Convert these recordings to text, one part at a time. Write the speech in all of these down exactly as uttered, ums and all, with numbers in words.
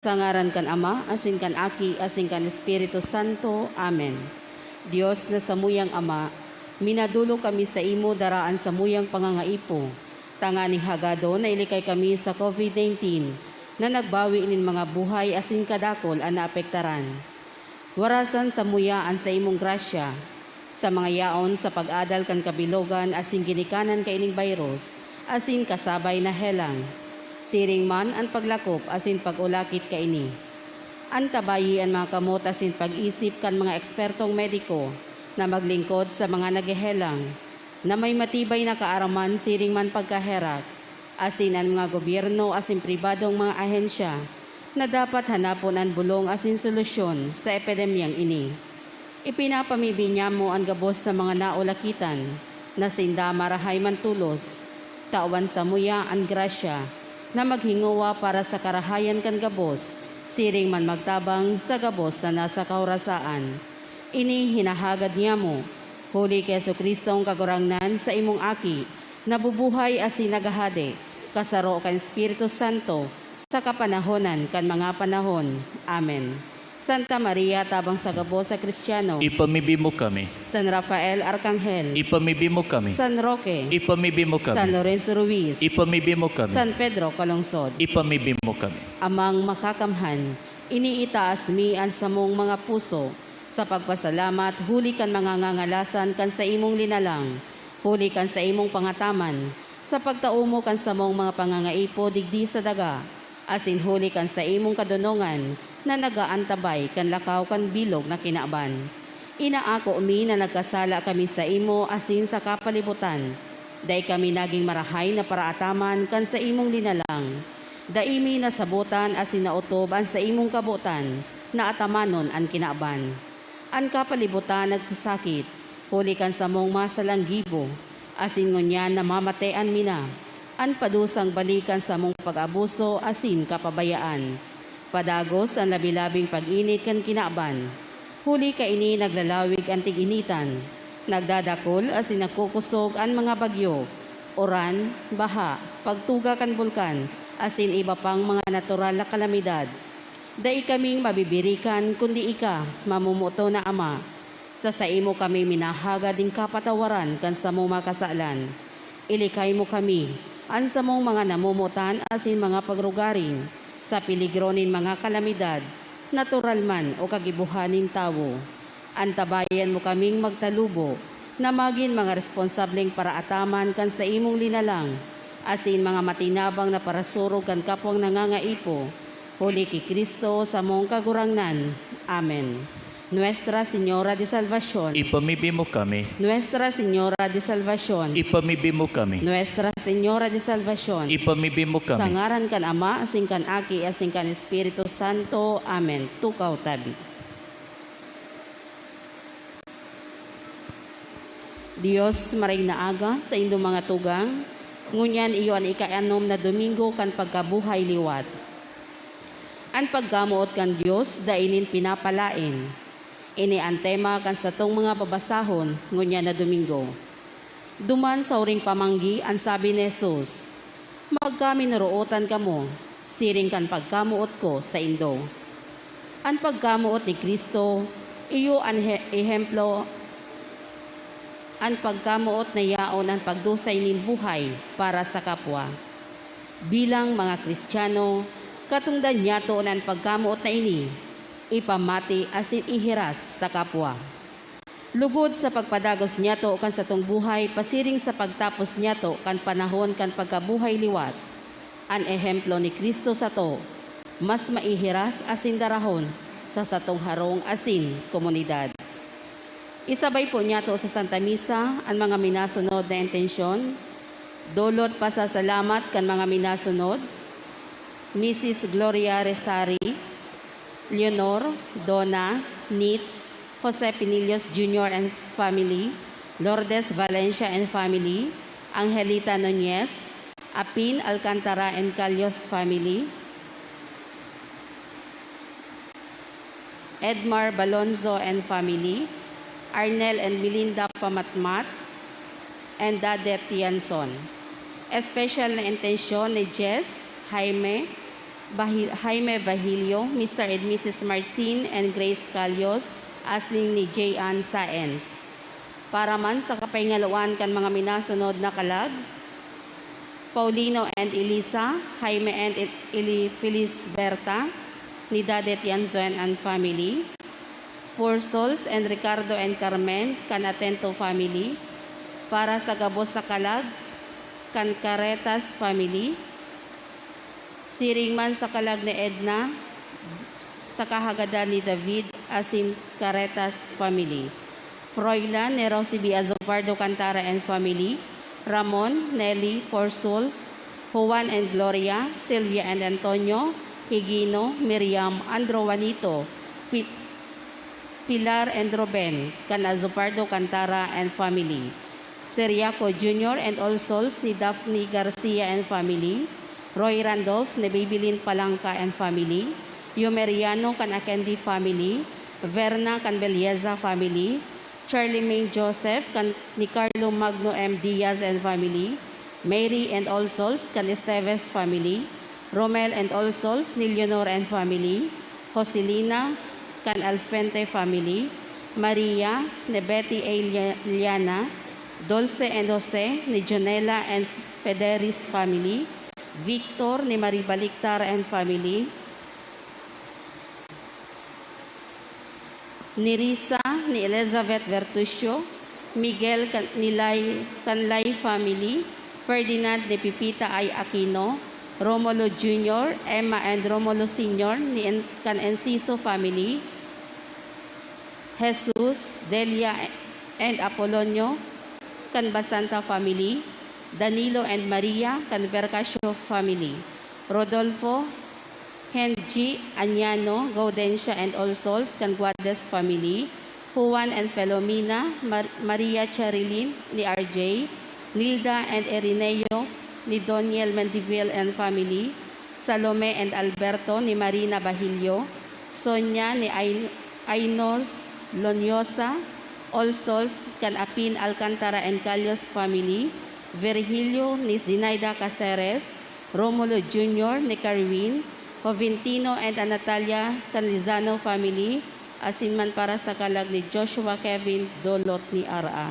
Sa ngaran kan Ama, asin kan Aki, asin kan Espiritu Santo. Amen. Dios na samuyang Ama, minadolok kami saimo dara an samuyang pangangaipo, tanganing hagadon na ilikay kami sa COVID nineteen na nagbawi nin mga buhay asin kadakul an naapektaran. Warasan samuya an saimong grasya sa mga yaon sa pag-adal kan kabilogan asin ginikanan kaining virus asin kasabay na helang, siring man an paglakop asin pag-ulakit kaini. Antabayi an mga kamot asin pag-isip kan mga ekspertong mediko na maglingkod sa mga naghehelang, na may matibay na kaaraman siring man pagkaherak, asin an mga gobyerno asin pribadong mga ahensya na dapat hanapon an bolong asin solusyon sa epidemyang ini. Ipinapamibi niamo an gabos sa mga naulakitan na sinda marahay man tolos. Tawan samuya an grasya na maghingowa para sa karahayan kan gabos, siring man magtabang sa gabos na nasa kahorasaan. Ini hinahagad niamo, huli ki Jesu-Cristong Kagurangnan, saimong Aki, na bubuhay asin naghahade, kasaro kan Espiritu Santo, sa kapanahonan kan mga panahon. Amen. Santa Maria, tabang sa gabos sa Kristiyano. Ipamibi mo kami. San Rafael Arkanghel. Ipamibi mo kami. San Roque. Ipamibi mo kami. San Lorenzo Ruiz. Ipamibi mo kami. San Pedro Calungsod. Ipamibi mo kami. Amang Makakamhan, iniitaas mi an samong mga puso sa pagpasalamat huli kan mga ngangalasan kan saimong linalang, huli kan saimong pangataman, sa pagtao mo kan samong mga pangangaipo digdi sa daga, asin huli kan saimong kadonongan na nag-aantabay kan lakaw kan bilog na kinaban. Inaako mi na nagkasala kami saimo asin sa kapalibutan. Dai kami nagin marahay na paraataman kan saimong linalang. Dai mi nasabotan asin naotob an saimong kabotan na atamanon an kinaban. An kapalibutan nagsasakit, huli kan samong masalang gibo, asin ngunyan namamatean mi na an padusang bali kan samong pag-abuso asin kapabayaan. Padagos an labi-labing pag-init kan kinaban. Huli kaini naglalawig an tig-initan, nagdadakul asin nagkukosog an mga bagyo, uran, baha, pagtuga kan bulkan, asin iba pang mga natural na kalamidad. Dai kaming mabibirikan kundi ika, mamomoton na Ama. Sa saimo kami minahagad nin kapatawaran kan samong mga kasalan. Ilikay mo kami, an samong mga namomotan asin mga pagrugaring, sa peligro nin mga kalamidad, natural man o kagibohan nin tawo. Antabayan mo kaming magtalubo na magin mga responsableng paraataman kan saimong linalang, asin mga matinabang na parasurog kan kapwang nangangaipo, huli ki Cristo, samong Kagurangnan. Amen. Nuestra Señora de Salvacion. Ipamibi mo kami. Nuestra Señora de Salvacion. Ipamibi mo kami. Nuestra Señora de Salvacion. Ipamibi mo kami. Sa ngaran kan Ama, asin kan Aki, asin kan Espiritu Santo. Amen. Tukaw tabi. Dios, maray na aga saindong mga tugang, ngunyan iyo an ikaanom na Domingo kan pagkabuhay liwat. An pagkamoot kan Dios dai nin pinapalaen. Ini an tema kan satong mga babasahon ngunyan na Domingo. Duman sa huring pamanggi, an sabi ni Jesus, "Magkaminorootan kamo, siring kan pagkamoot ko saindo." An pagkamoot ni Cristo, iyo an he-, ehemplo, an pagkamoot na yaon an pagdusay nin buhay para sa kapwa. Bilang mga Kristiyano, katongdan nyato na an pagkamoot na ini ipamati asin ihiras sa kapwa. Lugod sa pagpadagos nyato kan satong buhay pasiring sa pagtapos nyato kan panahon kan pagkabuhay liwat, an ehemplo ni Cristo sato mas maihiras asin darahon sa satong harong asin komunidad. Isabay po nyato sa Santa Misa an mga minasunod na intensyon. Dolot pasasalamat kan mga minasunod: Misis Gloria Resari, Leonor, Donna, Nitz, Jose Pinillos Junior and family, Lourdes Valencia and family, Angelita Nunez, Apin Alcantara and Calios family, Edmar Balonzo and family, Arnel and Melinda Pamatmat, and Dadet Tianson. Espesyal na intensyon ni Jess, Jaime, Bahi-, Jaime Bahilio, Mister and Missus Martin and Grace Calios, asin ni J. Ann Saenz. Para man sa kapahingaloan kan mga minasunod na kalag, Paulino and Elisa, Jaime and El-, Eli Felisberta, ni Dadet Yanzuen and family, Pursols and Ricardo and Carmen kan Atento family, para sa gabos sa kalag kan Caretas family, siring man sa kalag ni Edna, sa kahagadan ni David asin Caretas family. Froilan ni Rosie B. Azupardo Cantara and family, Ramon, Nelly, Pursols, Juan and Gloria, Silvia and Antonio, Higino, Miriam, Andro, Juanito, Pi-, Pilar and Ruben, kan Azupardo Cantara and family. Seriaco Junior and all souls ni Daphne Garcia and family, Roy Randolph ni Bibilin Palangka and family, Yumeriano kan Akendi family, Verna kan Belleza family, Charlemagne Joseph kan ni Carlo Magno M. Diaz and family, Mary and all souls kan Esteves family, Romel and all souls ni Leonor and family, Joselina kan Alfente family, Maria ni Betty A. Lia-, Liana, Dulce and Jose ni Jonela and Federis family, Victor ni Marie Baliktar and family, Nerissa ni Elizabeth Vertusio, Miguel kan, ni Lai, kan Lai family, Ferdinand ni Pipita I. Aquino, Romulo Junior, Emma and Romulo Senior ni En-, kan Enciso family, Jesus, Delia and Apolonio kan Basanta family, Danilo and Maria kan Vercasio family, Rodolfo, Henji, Aniano, Gaudencia and all souls kan Guades family, Juan and Filomena, Mar-, Maria Charilin ni R J, Nilda and Irineo ni Doniel Mendivil and family, Salome and Alberto ni Marina Bahilio, Sonia ni Ain-, Ainos Lonyosa, all souls kan Apin Alcantara and Calios family, Virgilio ni Zinaida Caceres, Romulo Junior ni Carwin, Joventino and Natalia kan Lizano family, asin man para sa kalag ni Joshua Kevin Dolot ni R A.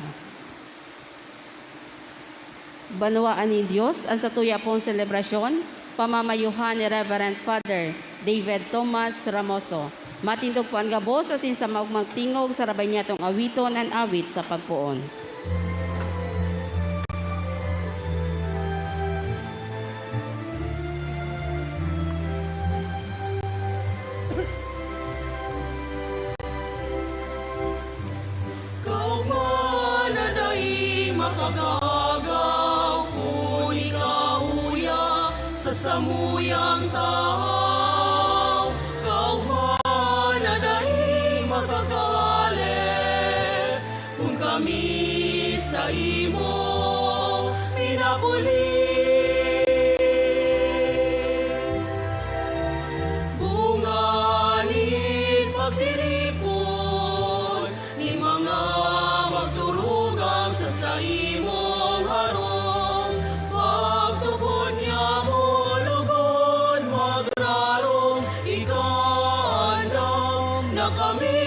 Banwaan nin Dios an satuya pong selebrasyon, pamamayuhan ni Reverend Father David Thomas Ramoso. Matindog po an gabos asin sa maogmang tingog sarabay niyatong awiton an awit sa pagpoon. Kaogma na daing makakagaw kun ika uya sa samuyang tahaw. Kaogma na daing makakahale kun kami saimo minapuli. Bunga nin pagtiripon nin mga magturugang sa saimong harong. Pagtubod niamo lugod magrarong, ika andam na kami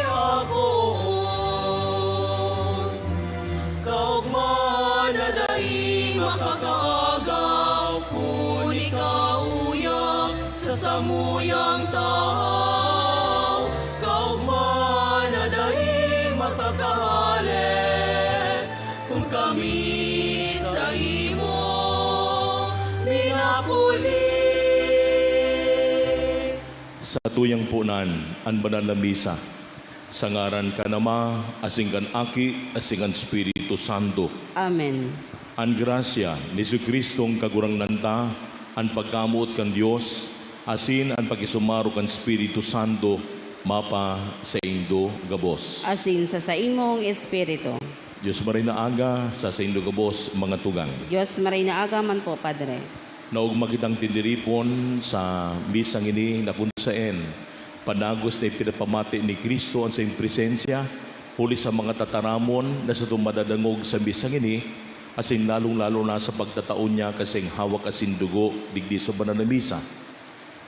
akoon. Kaogma na daing makakaagaw kun ika uya sa samuyang tahaw. Kaogma na daing makakahale kun kami saimo minapuli. Satuyang punan an banal na misa, sa ngaran kan Ama, asin kan Aki, asin kan Espiritu Santo. Amen. An grasya ni Jesu-Cristong Kagurangnan ta, an pagkamoot kan Dios, asin an pakisumaro kan Espiritu Santo, mapa saindo gabos. Asin sa saimong espiritu. Dios Maray na Aga, sa saindo gabos, mga tugang. Dios Maray na Aga man po, Padre. Naogma kitang tiniripon sa misang ini na kun saen padagos na ipinapamati ni Cristo an saiyang presensya, huli sa mga tataramon na satong madadangog sa misang ini, asin lalong-lalo na sa pagtatao niya kan saiyang hawak asin dugo digdi sa banal na misa.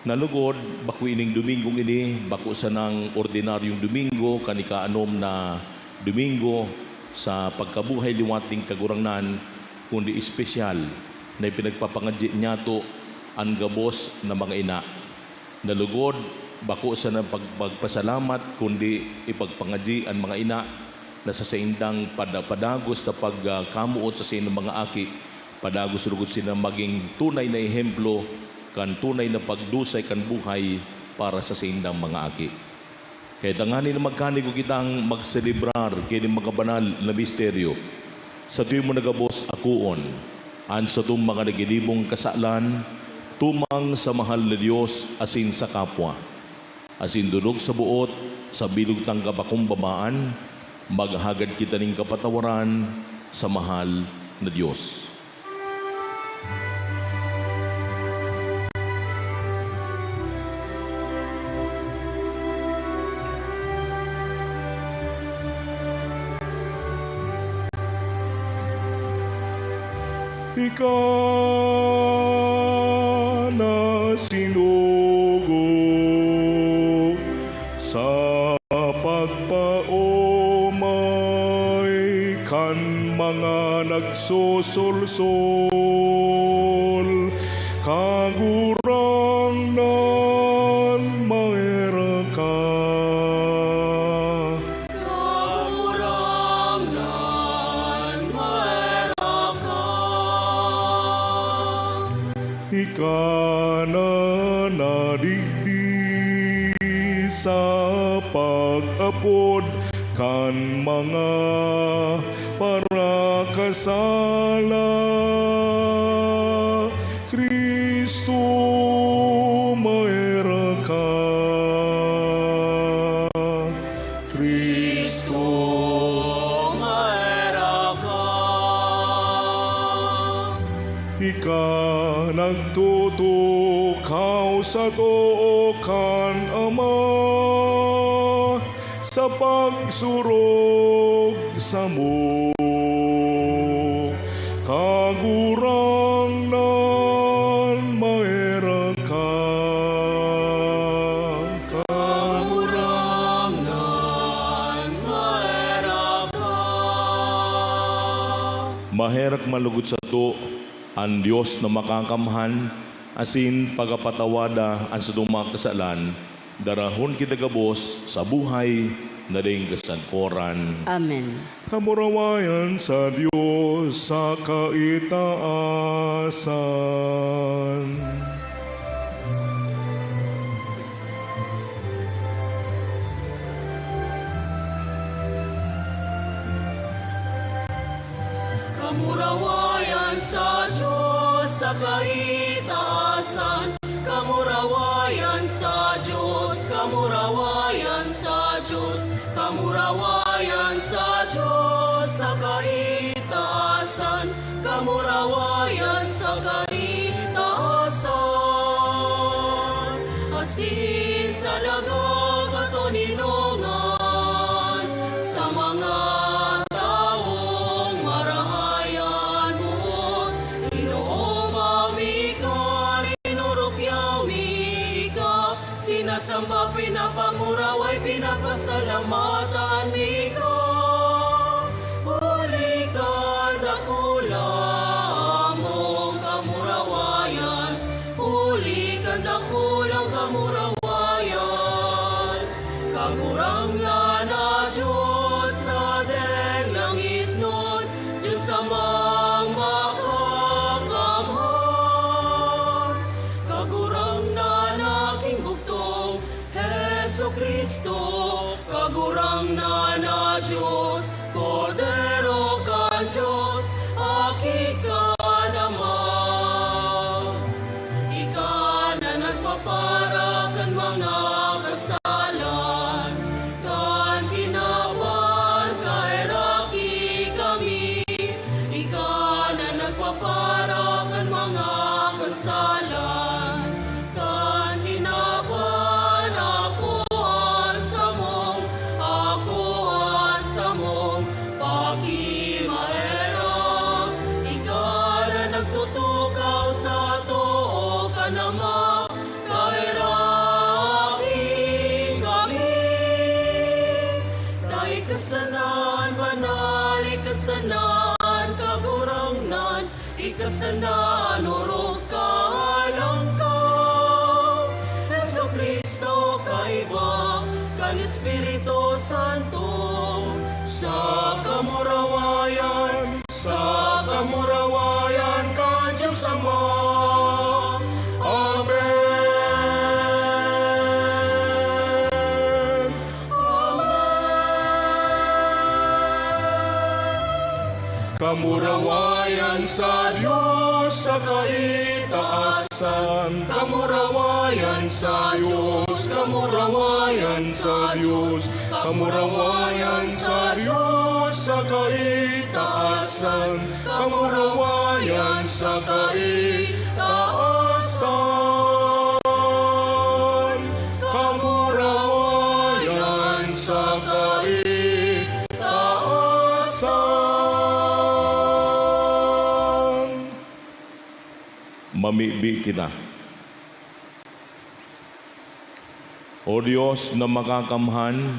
Na lugod, bako ining Domingong ini, bako sanang ordinaryong Domingo, kan ikaanom na Domingo sa pagkabuhay liwat nin Kagurangnan, kundi espesyal na ipinagpapangadyi niyato an gabos na mga ina. Na lugod, bako sana pag-, pagpasalamat, kundi ipagpangadyi an mga ina na sa saindang pada-, padagos na pagkamoot sa saindang mga aki, padagos lugod sila magin tunay na ehemplo kan tunay na pagdusay kan buhay para sa saindang mga aki. Kaya tanganing magkanigo kitang magselebrar kaini mga banal na misteryo. Sa tuyo mo na gabos akoon an satong mga naginibong kasalan tumang sa mahal na Dios asin sa kapwa. Asin durog sa boot, sa bilog tang kapakumbabaan, maghagad kita nin kapatawaran sa mahal na Dios. Ika na sinugo sa pagpaomay kan mga nagsosolsol, Kagurangnan, maherak ka. Kagurangnan, maherak ka. Ika na nadigdi sa pag-apod kan mga parakasala. Cristo, maherak ka. Cristo, maherak ka. Ika nagtutukaw sa too kan Ama sa pagsurog samo. Kagurangnan, maherak ka. Kagurangnan, maherak ka. Maherak man lugod sato an Dios na Makakamhan, asin pagapatawada an satong mga kasalan, darahon kita gabos sa buhay na daing kasagkoran. Amen. Kamurawayan sa Dios sa kaitaasan. Kamurawayan sa Dios sa kaitaasan. Kamurawayan sa Dios, kamurawayan sa Dios, kamurawayan sa Dios sa kaitaasan. Kamurawayan sa kaitaasan, asin sa nagkakatoninongan sa mga tawong marahay an boot. Inooma mi ka, rinurukyaw mi ka, sinasamba, pinapamuraway, pinapasalamatan mi ka. Huli kan dakulang mong kamurawayan, huli kan dakulang kamurawayan. Kagurangnan na Dios sa deng langitnon, Dios Amang Makakamhan. Kagurangnan na king bugtong, Jesu-Cristo, Kagurangnan na Dios, Kordero kan Dios, Aki kan Ama. Ika na nagpapara kan mga kasalan kan kinaban, kaheraki kami. Ika na nagpapara kan mga kasalan kan kinaban, ako an samong, ako an samong Ika sana an banal, ika sana an Kagurangnan, ika sana an orog kan alangkaw. Jesu-Cristo, kaiba kan Espiritu Santo, sa kamurawayan, sa kamurawayan kan Dios Ama. Amen. Amen. Kamurawayan sa Dios sa kaitaasan, kamurawayan sa Dios, kamurawayan sa Dios, kamurawayan sa Dios sa kaitaasan, kamurawayan sa kaitaasan, kamurawayan sa kaitaasan. Mamibi kita. O Dios na makakamhan,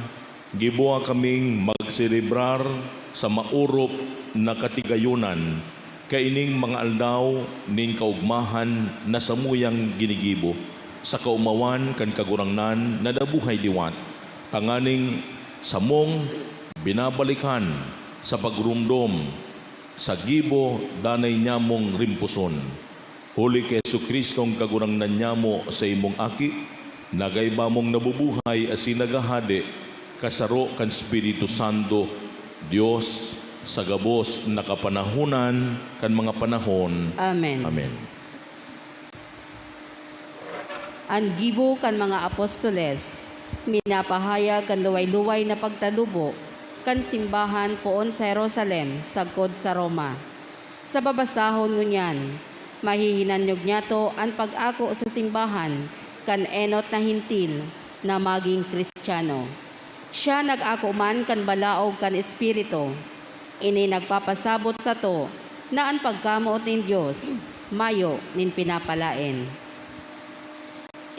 giboha kaming magselebrar sa maorop na katigayonan kaining mga aldaw nin kaogmahan na samuyang ginigibo, sa kaomawan kan Kagurangnan na nabuhay liwat, tanganing samong binabalikan sa pagromdom sa gibo danay nyamong rimposon. Huli ki Jesu-Cristong Kagurangnan nyamo sa imong Aki, na kaiba mong nabubuhay asin naghahade, kasaro kan Espiritu Santo, Dios, sa gabos na kapanahonan kan mga panahon. Amen. Amen. An gibo kan mga apostoles, minapahayag kan luway-luway na pagtalubo kan simbahan poon sa Jerusalem sagkod sa Roma. Sa babasahon ngunyan, mahihinanyog niyato an pag-ako sa simbahan kan enot na Hentil na magin Kristiyano. Siya nag-ako man kan balaog kan Espiritu. Ini nagpapasabot sato na an pagkamoot nin Dios mayo nin pinapalaen.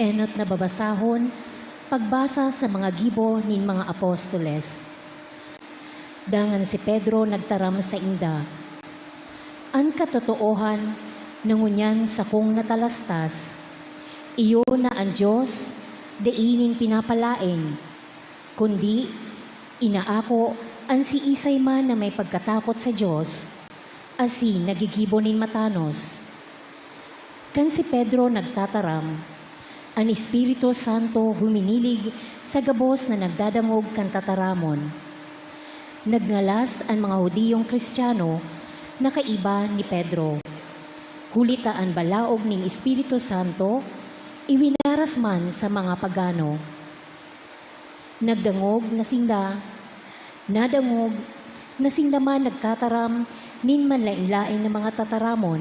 Enot na babasahon, pagbasa sa mga gibo nin mga apostoles. Dangan si Pedro nagtaram sainda, "An katotoohan na ngunyan sakong natalastas, iyo na an Dios dai nin pinapalaen, kundi inaako an siisay man na may pagkatakot sa Dios asin naggigibo nin matanos." Kan si Pedro nagtataram, an Espiritu Santo huminilig sa gabos na nagdadangog kan tataramon. Nagngalas an mga Judiyong Kristiyano na kaiba ni Pedro, huli ta an balaog nin Espiritu Santo iwinaras man sa mga pagano. Nagdangog na sinda, nadangog na sinda man nagtataram nin manlaen-laen na mga tataramon,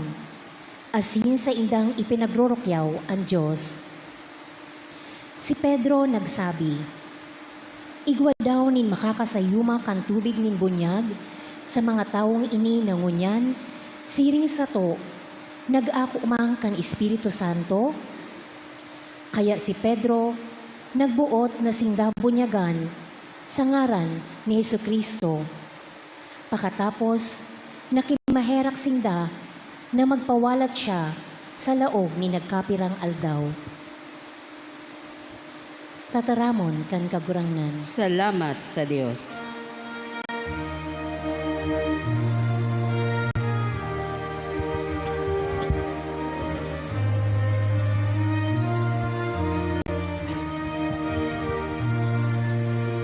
asin saindang ipinagrurukyaw an Dios. Si Pedro nagsabi, "Igwa daw nin makakasayuma kan tubig nin bunyag sa mga tawong ini na ngunyan, siring sato, nag-ako man kan Espiritu Santo?" Kaya si Pedro nagboot na sinda bunyagan sa ngaran ni Jesu-Cristo. Pakatapos, nakimaherak sinda na magpawalat siya sa laog nin nagkapirang aldaw. Tataramon kan Kagurangnan. Salamat sa Dios.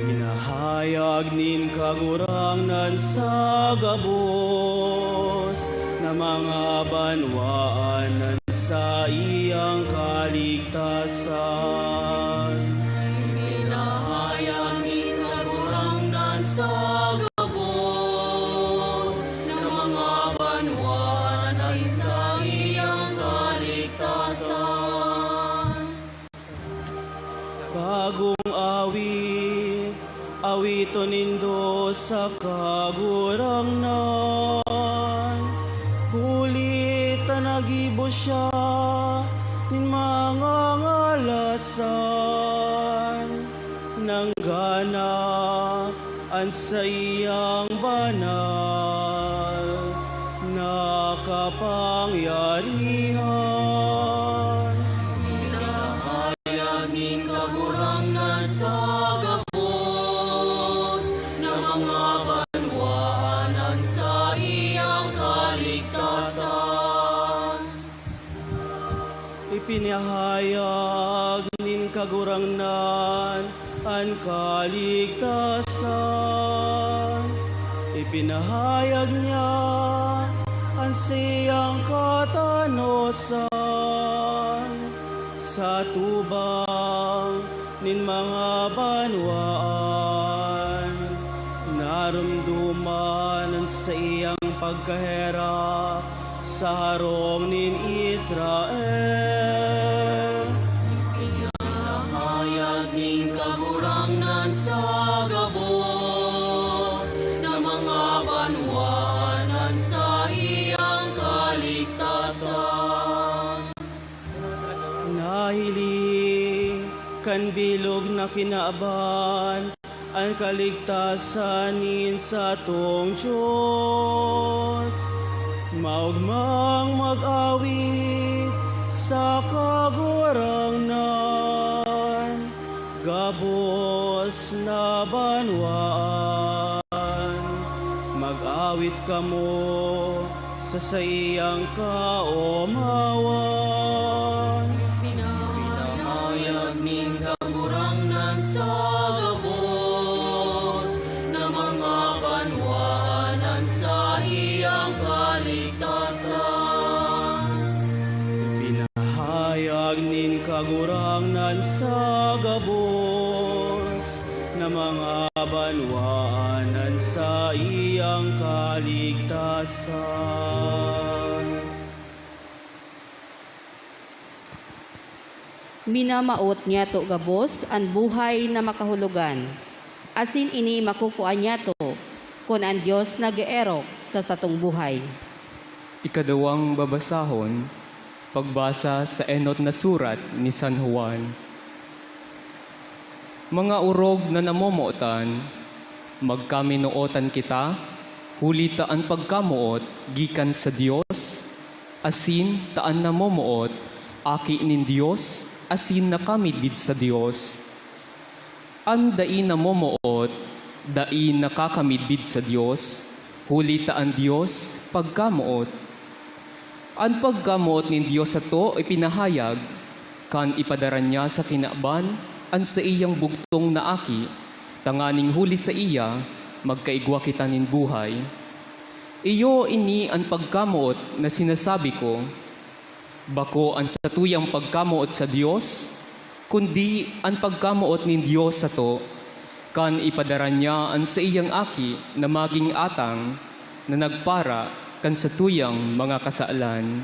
Pinahayag nin Kagurangnan sa gabos na mga banwaan an saiyang kaligtasan. Pinahayag nin Kagurangnan sa gabos na mga banwaan an saiyang kaligtasan. Bagong awit, awiton nindo sa Kagurangnan, huli ta naggibo siya nin mga ngalasan. Nanggana an saiyang banal na kapangyarihan. Pinahayag nin Kagurangnan sa gabos na mga banwaan an saiyang kaligtasan. Ipinahayag nin Kagurangnan an kaligtasan. Ipinahayag niya an saiyang katanosan sa tubang nin mga banwaan. Naromdoman an saiyang pagkaherak sa harong nin Israel. Ipinahayag nin Kagurangnan sa gabos na mga banwaan an saiyang kaligtasan. Nahiling kan bilog na kinaban an kaligtasan nin satong Dios. Maogmang mag-awit sa Kagurangnan, gabos na banwaan. Mag-awit kamo sa saiyang kaomawan. Pinahayag nin Kagurangnan sa gabos na mga banwaan an saiyang kaligtasan. Ipinahayag nin Kagurangnan sa gabos na mga banwaan an saiyang kaligtasan. Minamawot niyato gabos an buhay na makahulogan, asin ini makukua niyato kun an Dios nag-eerok sa satong buhay. Ikadawang babasahon, pagbasa sa enot na surat ni San Juan. Mga orog na namomotan, magkaminootan kita, huli ta an pagkamoot gikan sa Dios, asin ta an namomoot aki nin Dios asin nakamidbid sa Dios. An dai namomoot, dai nakakamidbid sa Dios, huli ta an Dios pagkamoot. An pagkamoot nin Dios sato ipinahayag kan ipadara niya sa kinaban an saiyang bugtong na Aki, tanganing huli saiya magkaigwa kita nin buhay. Iyo ini an pagkamoot na sinasabi ko, bako an satuyang pagkamoot sa Dios, kundi an pagkamoot nin Dios sato, kan ipadara niya an saiyang Aki na magin atang na nagpara kan satuyang mga kasalan.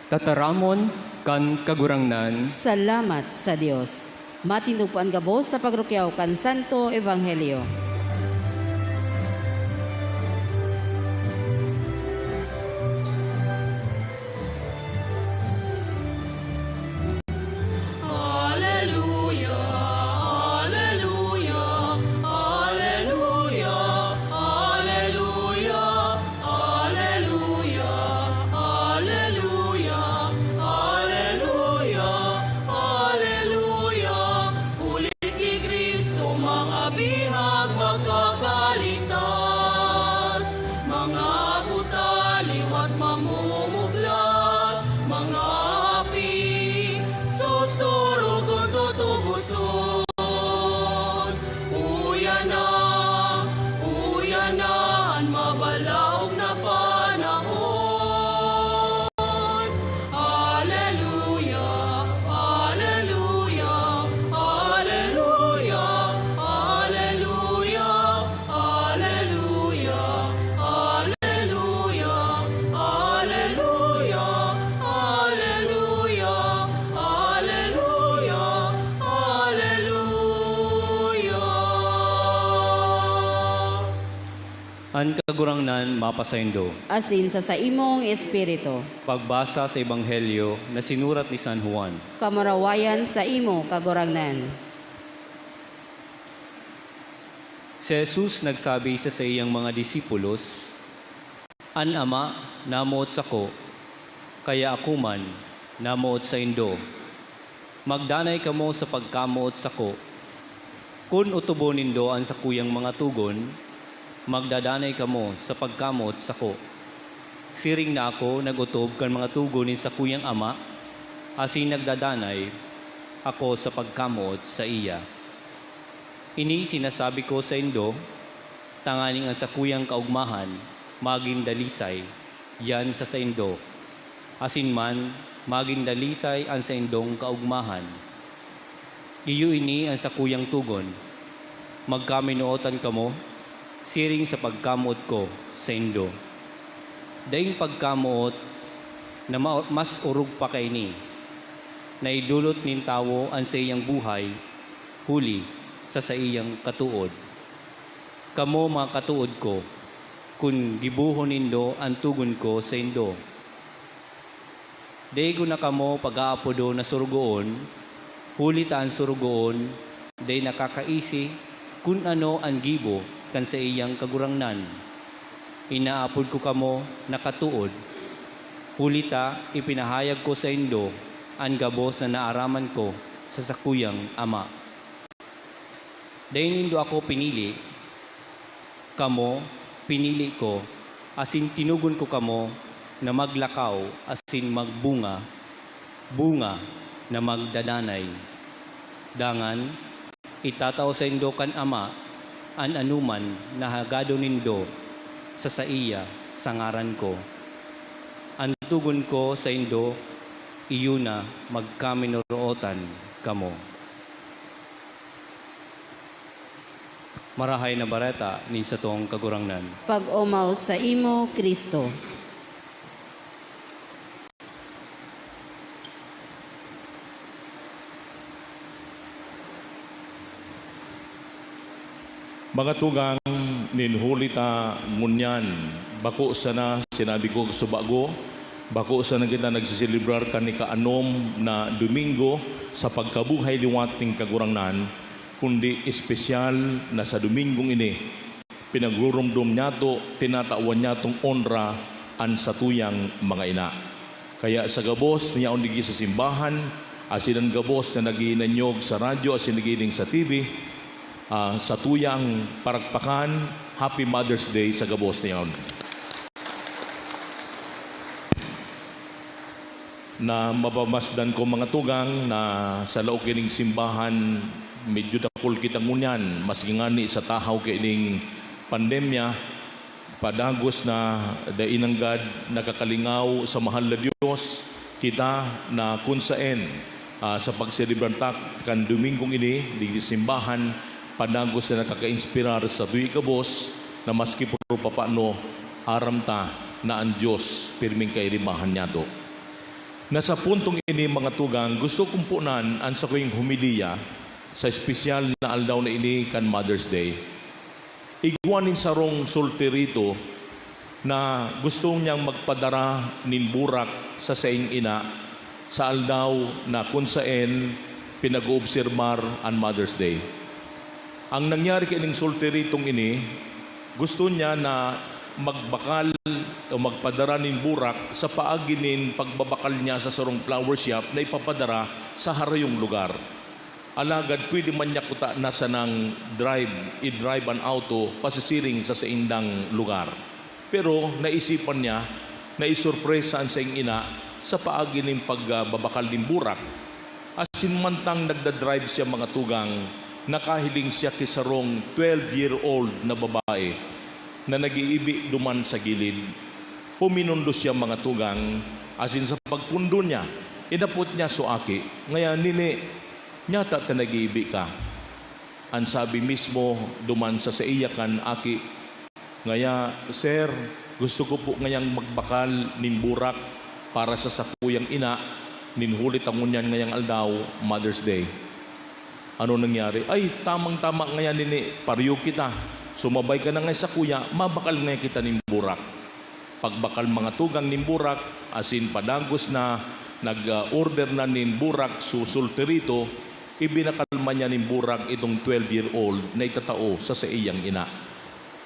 Tataramon kan Kagurangnan. Salamat sa Dios. Matindog po an gabos sa pagrukyaw kan Santo Ebanghelyo. Aleluya, aleluya, aleluya, aleluya, aleluya, aleluya, aleluya, aleluya. Huli ki Cristo, mga bihag magkakaligtas, mga buta liwat mamumuglat, mga api susurugon tutuboson. Uya na, uya na an mabalaog na panahon. Aleluya, aleluya, aleluya, aleluya, aleluya, aleluya, aleluya, aleluya, aleluya, aleluya. An Kagurangnan mapasaindo. Asin sa saimong espiritu. Pagbasa sa Ebanghelyo na sinurat ni San Juan. Kamurawayan saimo, Kagurangnan. Si Jesus nagsabi sa saiyang mga disipulos, "An Ama namoot sako, kaya ako man namoot saindo. Magdanay kamo sa pagkamoot sako. Kun otobon nindo an sakuyang mga togon, magdadanay kamo sa pagkamoot sako. Siring na ako nag-otob kan mga togon nin sakuyang Ama, asin nagdadanay ako sa pagkamoot saiya. Ini sinasabi ko saindo, tanganing an sakuyang kaogmahan magin dalisay yan sa saindo, asin man magin dalisay an saindong kaogmahan. Iyo ini an sakuyang togon, magkaminootan kamo siring sa pagkamoot ko saindo. Daing pagkamoot na ma-, mas orog pa kaini, na idolot nin tawo an saiyang buhay huli sa saiyang katood. Kamo, mga katood ko, kun gibohon nindo an togon ko saindo, dai ko na kamo pag-aapodon na sorogoon, huli ta an sorogoon dai nakakaisi kun ano an gibo kan saiyang kagurangnan. Inaapod ko kamo na katood, huli ta ipinahayag ko saindo an gabos na naaraman ko sa sakuyang Ama. Dai nindo ako pinili, kamo pinili ko, asin tinugon ko kamo na maglakaw asin magbunga, bunga na magdadanay. Dangan itatao saindo kan Ama an anoman na hagadon nindo sa saiya sa ngaran ko. An togon ko saindo, iyo na, magkaminorotan kamo." Marahay na Bareta nin satong Kagurangnan. Pag-omaw saimo, Cristo. Mga tugang, nin huli ta ngunyan, bako sana, sinabi ko sa bago, bako sana kita nagseselebrar kan ika-anom na Domingo sa pagkabuhay liwat nin Kagurangnan, kundi espesyal na sa Domingong ini, pinagruromdom niyato, tinatawan niyatong onra an satuyang mga ina. Kaya sa gabos na yaon digdi sa simbahan, asin an gabos na naghihinanyog sa radyo asin nagihiling sa T V, ah, satuyang paragpakan, Happy Mother's Day sa gabos na yaon. Na mapamasdan ko, mga tugang, na sa laog kining simbahan, medyo dakul kita ngunyan, maski ngani sa tahaw kining pandemya, padagos na dai nanggad nakakalingaw sa mahal na Dios, kita na kun saen, ah, sa pagselebrar ta kan Domingong ini, digdi sa simbahan, padagos na nakakainspirar sa tuwi gabos na maski puro papano, aram ta na an Dios pirming kairibahan niyato. Na sa puntong ini, mga tugang, gusto kong punan an sakuyang homilya sa espesyal na aldaw na ini kan Mother's Day. Igwa nin sarong solterito na gusto niyang magpadara nin burak sa saing ina sa aldaw na kun saen pinag-oobserbar an Mother's Day. Ang nangyari kaining solteritong ini, gusto niya na magbakal o magpadara nin burak sa paagi nin pagbabakal niya sa sarong flower shop na ipapadara sa harayong lugar. Alagad pwede man niya kuta na sanang drive, i-drive an auto pasisiring sa saindang lugar. Pero naisipan niya na isurpresa an saing ina sa paagi nin pagbabakal nin burak. Asin mantang nagda-drive siya, mga tugang, nakahiling siya ki sarong twelve-year-old na babae na nag-iibi duman sa gilid. Puminundo siya, mga tugang, asin sa pagpundo niya, inapot niya so aki, ngayan, "Nini, nyata ta nag-iibi ka?" An sabi mismo duman sa saiya kan aki, "Ngaya, sir, gusto ko po ngayang magbakal nin burak para sa sakuyang ina, nin huli ta ngunyan ngayang aldaw, Mother's Day." Ano nangyari? "Ay, tamang-tama ngaya nini, pariyo kita. Sumabay ka na ngaya sakuya, mabakal ngaya kita nin burak." Pagbakal, mga tugang, nin burak, asin padagos na nag-order na nin burak so solterito, ibinakal man niya nin burak itong twelve-year-old na itatao sa saiyang ina.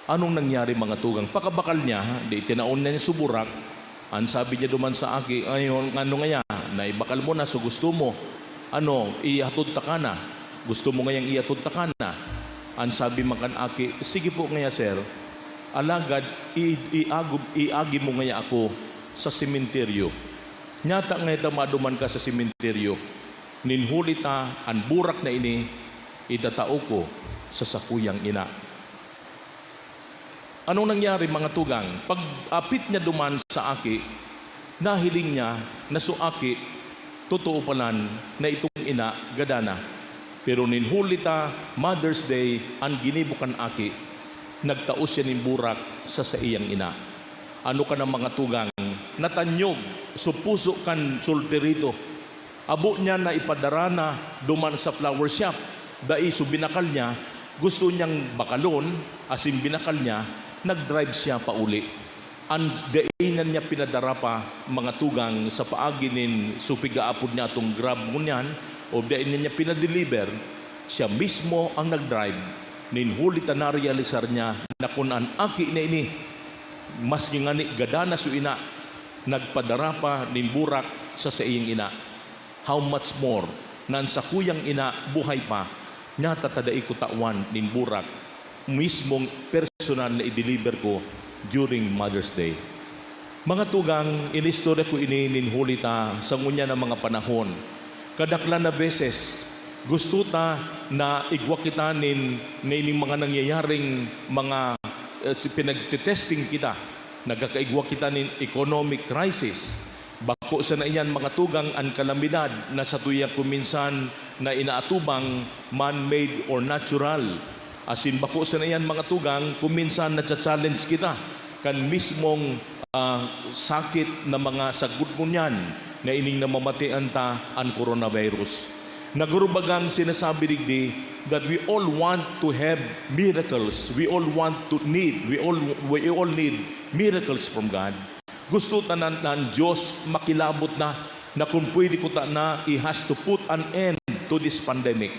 Anong nangyari, mga tugang? Pakabakal niya, di tinaon niya su burak. An sabi niya duman sa aki, "Ayon, ngano ngaya? Naibakal mo na, so gusto mo? Ano, ihatod ta ka na? Gusto mo ngayang ihatod ta ka na?" An sabi man kan aki, "Sige po ngaya, sir. Alagad i-, iagom-, iagi mo ngaya ako sa sementeryo. Nyata ngaya ta maduman ka sa sementeryo. Nin huli ta, an burak na ini itatao ko sa sakuyang ina." Anong nangyari, mga tugang? Pag-apit niya duman sa aki, nahiling niya na su aki, totoo palan na itong ina, gadan na. Pero nin huli ta, Mother's Day, an ginibo kan aki, nagtao siya nin burak sa saiyang ina. Ano ka na, mga tugang? Natanyog su puso kan solterito. Abo niya na ipadara na duman sa flower shop. Dai su binakal niya, gusto niyang bakalon, asin binakal niya, nag-drive siya pauli. An dai na niya pinadara pa, mga tugang, sa paagi nin su pigaapod niya atong Grab ngunyan, o dai na niya pinadeliver, siya mismo ang nag-drive. Nin huli ta narealisar niya na kun an aki na ini, maski ngani gadan na su ina, nagpadara pa nin burak sa saiyang ina. How much more na an sakuyang ina buhay pa, nyata ta dai ko tawan nin burak, mismong personal na i-deliver ko during Mother's Day. Mga tugang, inistorya ko ini nin huli ta sa ngunyan na mga panahon. Kadaklan na beses, gusto ta na igwa kita nin, na ining mga nangyayaring mga, eh, si-, pinagtetesting kita. Nagkakaigwa kita nin economic crisis. Bako sana iyan, mga tugang, an kalamidad na satuya kuminsan na inaatubang man-made or natural. Asin bako sana iyan, mga tugang, kuminsan nacha-challenge kita kan mismong, ah, sakit na mga sagkod ngunyan na ining namamatian ta, an coronavirus. Nagurbagang sinasabi digdi that we all want to have miracles. We all want to need, we all, we all need miracles from God. Gusto ta na, na an Diyos makilabot na, na kun pwede kuta na, He has to put an end to this pandemic.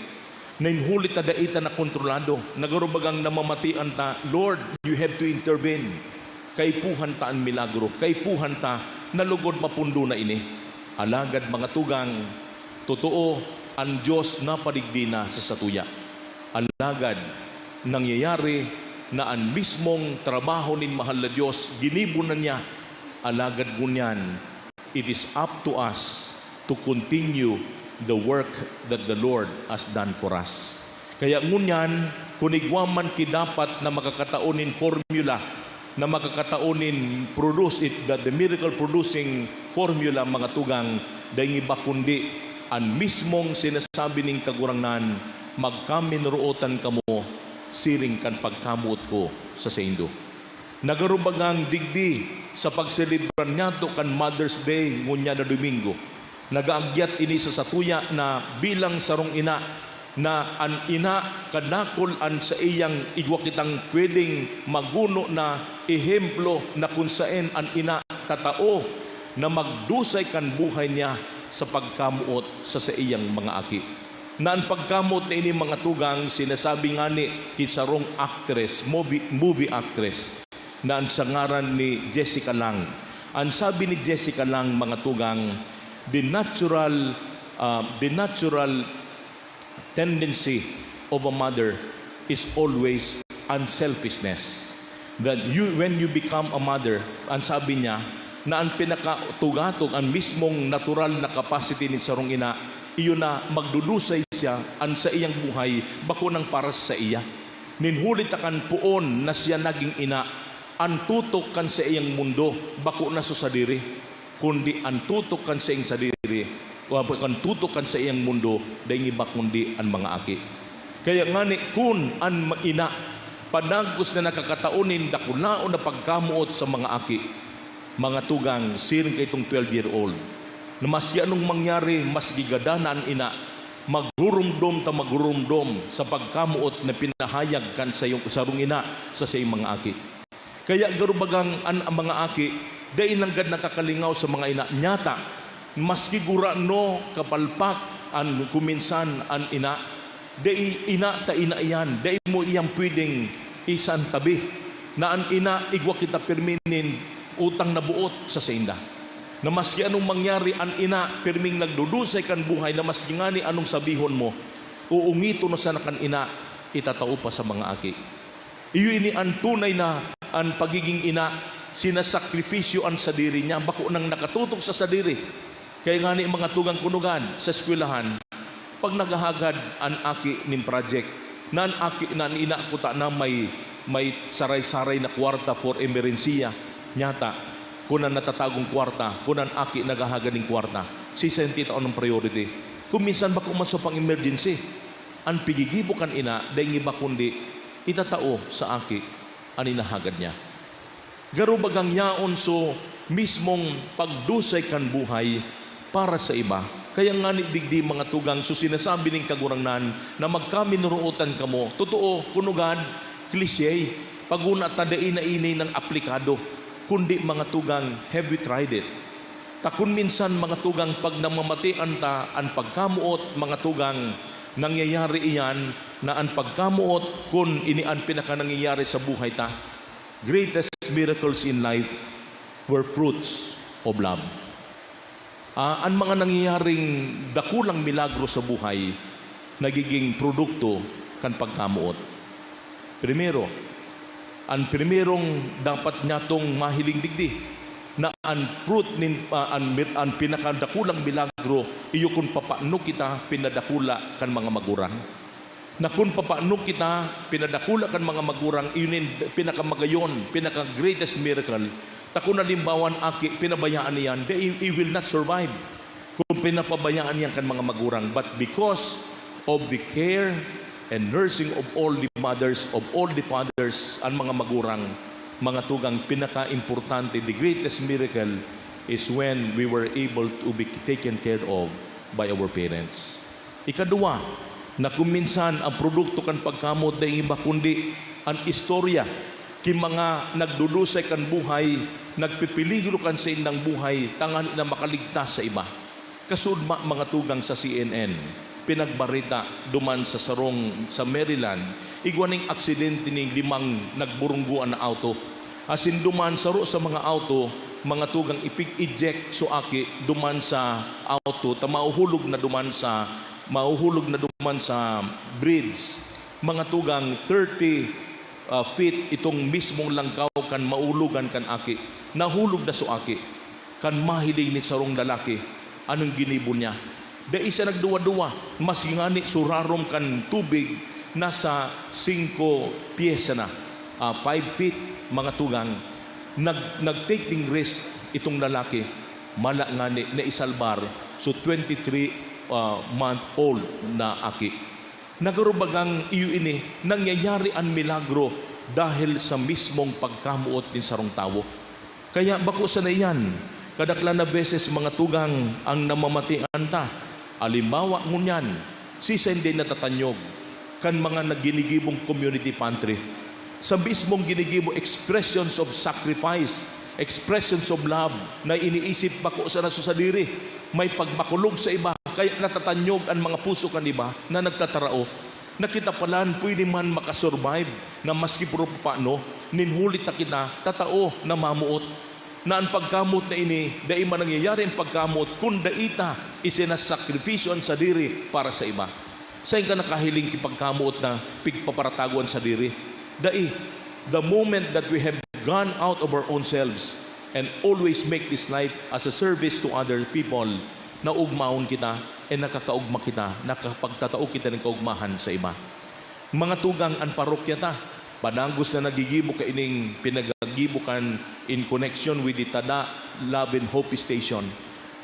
Nin huli ta dai ta na kontrolado, nagurbagang namamatian ta, Lord, you have to intervene. Kaipuhan ta an milagro, kaipuhan ta na lugod mapundo na ini. Alagad, mga tugang, totoo, an Diyos napadigdi na sa satuya. Alagad, nangyayari na an mismong trabaho nin mahal na Diyos ginibo na niya. Alagad ngunyan, it is up to us to continue the work that the Lord has done for us. Kaya ngunyan, kun igwa man ki dapat na makakatao nin formula, na makakatao nin produce it, the, the miracle producing formula, mga tugang, dai iba kundi an mismong sinasabi nin Kagurangnan, "Magkaminrootan kamo siring kan pagkamoot ko sa saindo." Nagarubagang digdi sa pagselebrar niyato kan Mother's Day ngunyan na Domingo, nagaagyat ini sa satuya na bilang sarong ina, na an ina kadakul an saiyang igwa kitang pwedeng maguno na ehemplo na kun saen an ina tatao na magdusay kan buhay niya sa pagkamoot sa saiyang mga aki. Na an pagkamoot na ini, mga tugang, sinasabi ngani ki sarong actress, movie, movie actress, na an sa ngaran ni Jessica Lange. An sabi ni Jessica Lange, mga tugang, the natural, ah, the natural tendency of a mother is always unselfishness. That you, when you become a mother, an sabi niya, na an pinakatugatog, an mismong natural na capacity nin sarong ina, iyo na magdudusay siya, an saiyang buhay bako nang para sa saiya. Nin huli ta kan poon na siya nagin ina, an tutok kan saiyang mundo bako na sa sadiri, kundi an tutok kan saiyang sadiri, o kan tutok kan saiyang mundo, dai iba kundi an mga aki. Kaya ngani, kun an ma-, ina padagos na nakakatao nin dakulaon na pagkamoot sa mga aki, mga tugang, siring kaitong twelve-year-old, na maski anong mangyari, maski gadan na an ina, magrurumdom ta magrurumdom sa pagkamoot na pinahayag kan sayong, sarong ina sa saiyang mga aki. Kaya garubagang an, ang mga aki, dai nanggad nakakalingaw sa mga ina. Nyata, maski gurano kapalpak, an, kuminsan an ina, dai ina ta ina iyan, dai mo iyan pwedeng isantabi na an ina igwa kita pirmi nin utang na boot sa sainda. Na maski anong mangyari, an ina pirming nagdudusay kan buhay, na maski ngani anong sabihon mo, uungiton na sana kan ina, itatao pa sa mga aki. Iyo ini an tunay na, an pagiging ina, sinasakripisyo an sadiri niya, bako nang nakatutok sa sadiri. Kaya ngani, mga tugang, kunugad sa eskwelahan, pag naghahagad an aki nin project, na an aki, na an ina kuta na may, may saray-saray na kwarta for emerhensiya, nyata, kun an natatagong kwarta, kun an aki naghahagad nin kwarta, siisay an titaon ng priority? Kung minsan, bako man sa pang-emergency. An pigigibo kan ina, dai iba kundi itatao sa aki an inahagad niya. Garo bagang yaon so mismong pagdusay kan buhay para sa iba. Kaya ngani digdi, mga tugang, so sinasabi nin Kagurangnan na magkaminorootan kamo. Totoo, kunugad, cliche, paguna ta dai na ini nang aplikado, kundi, mga tugang, have we tried it? Ta kun minsan, mga tugang, pag namamatean ta an pagkamoot, mga tugang, nangyayari iyan na an pagkamoot, kun ini an pinakanangyayari sa buhay ta, greatest miracles in life were fruits of love. Ah, an mga nangyayaring dakulang milagro sa buhay nagiging produkto kan pagkamoot. Primero, an primerong dapat nyatong mahiling digdi na an fruit nin, ah, an mir-, an pinakadakulang milagro iyo kun papaano kita pinadakula kan mga magurang. Na kun papaano kita pinadakula kan mga magurang, iyo nin pinakamagayon, pinaka-greatest miracle. Ta kun halimbawa an aki, pinabayaan niyan, he, he will not survive. Kun pinapabayaan niyan kan mga magurang, but because of the care and nursing of all the mothers, of all the fathers, an mga magurang, mga tugang, pinaka-importante, the greatest miracle is when we were able to be taken care of by our parents. Ikaduwa, na kun minsan an produkto kan pagkamoot dai iba kundi an istorya ki mga nagdudusay kan buhay, nagpepeligro kan saindang buhay tanganing makaligtas sa iba. Kasuodma, mga tugang, sa C N N, pinagbareta duman sa sarong sa Maryland, igwa ning aksidente ning limang nagburunggoan na auto. Asin duman saro sa mga auto, mga tugang, ipig-eject so aki duman sa auto, ta mahuhulog na duman sa, mahuhulog na duman sa bridge. Mga tugang, thirty, ah, feet itong mismong langkaw kan mahulogan kan aki. Nahulog na so aki. Kan mahiling nin sarong lalaki, anong ginibo niya? Dai siya nagduwa-duwa, maski ngani so rarom kan tubig nasa singko pyesa na, ah, five feet, mga tugang. Nag-, nag-take ning risk itong lalaki, mala ngani naisalbar so twenty-three, ah, month old na aki. Nagaro bagang iyo ini, nangyayari an milagro dahil sa mismong pagkamoot nin sarong tawo. Kaya bako sana iyan, kadaklan na beses, mga tugang, ang namamatean ta. Halimbawa ngunyan, siisay an dai natatanyog kan mga nagginigibong community pantry? Sa mismong ginigibo, expressions of sacrifice, expressions of love na iniisip bako sana sa sadiri, may pagmakulog sa iba, kaya natatanyog an mga puso kan iba na nagtatarao. Na kita palan pwede man makasurvive na maski puro papaano, nin huli ta kita tatao na mamoot. Na an pagkamoot na ini, dai man nangyayari an pagkamoot kun dai ta isinasakripisyo an sadiri para sa iba. Saen ka nakahiling ki pagkamoot na pigpaparatago an sadiri? Dai. The moment that we have gone out of our own selves and always make this life as a service to other people, naugmahon kita, and nakakaugma kita, nakapagtatao kita nin kaugmahan sa iba. Mga tugang, an parokya ta, padagos na nagigibo kaining pinagagibo kan in connection with the Tada Love and Hope Station,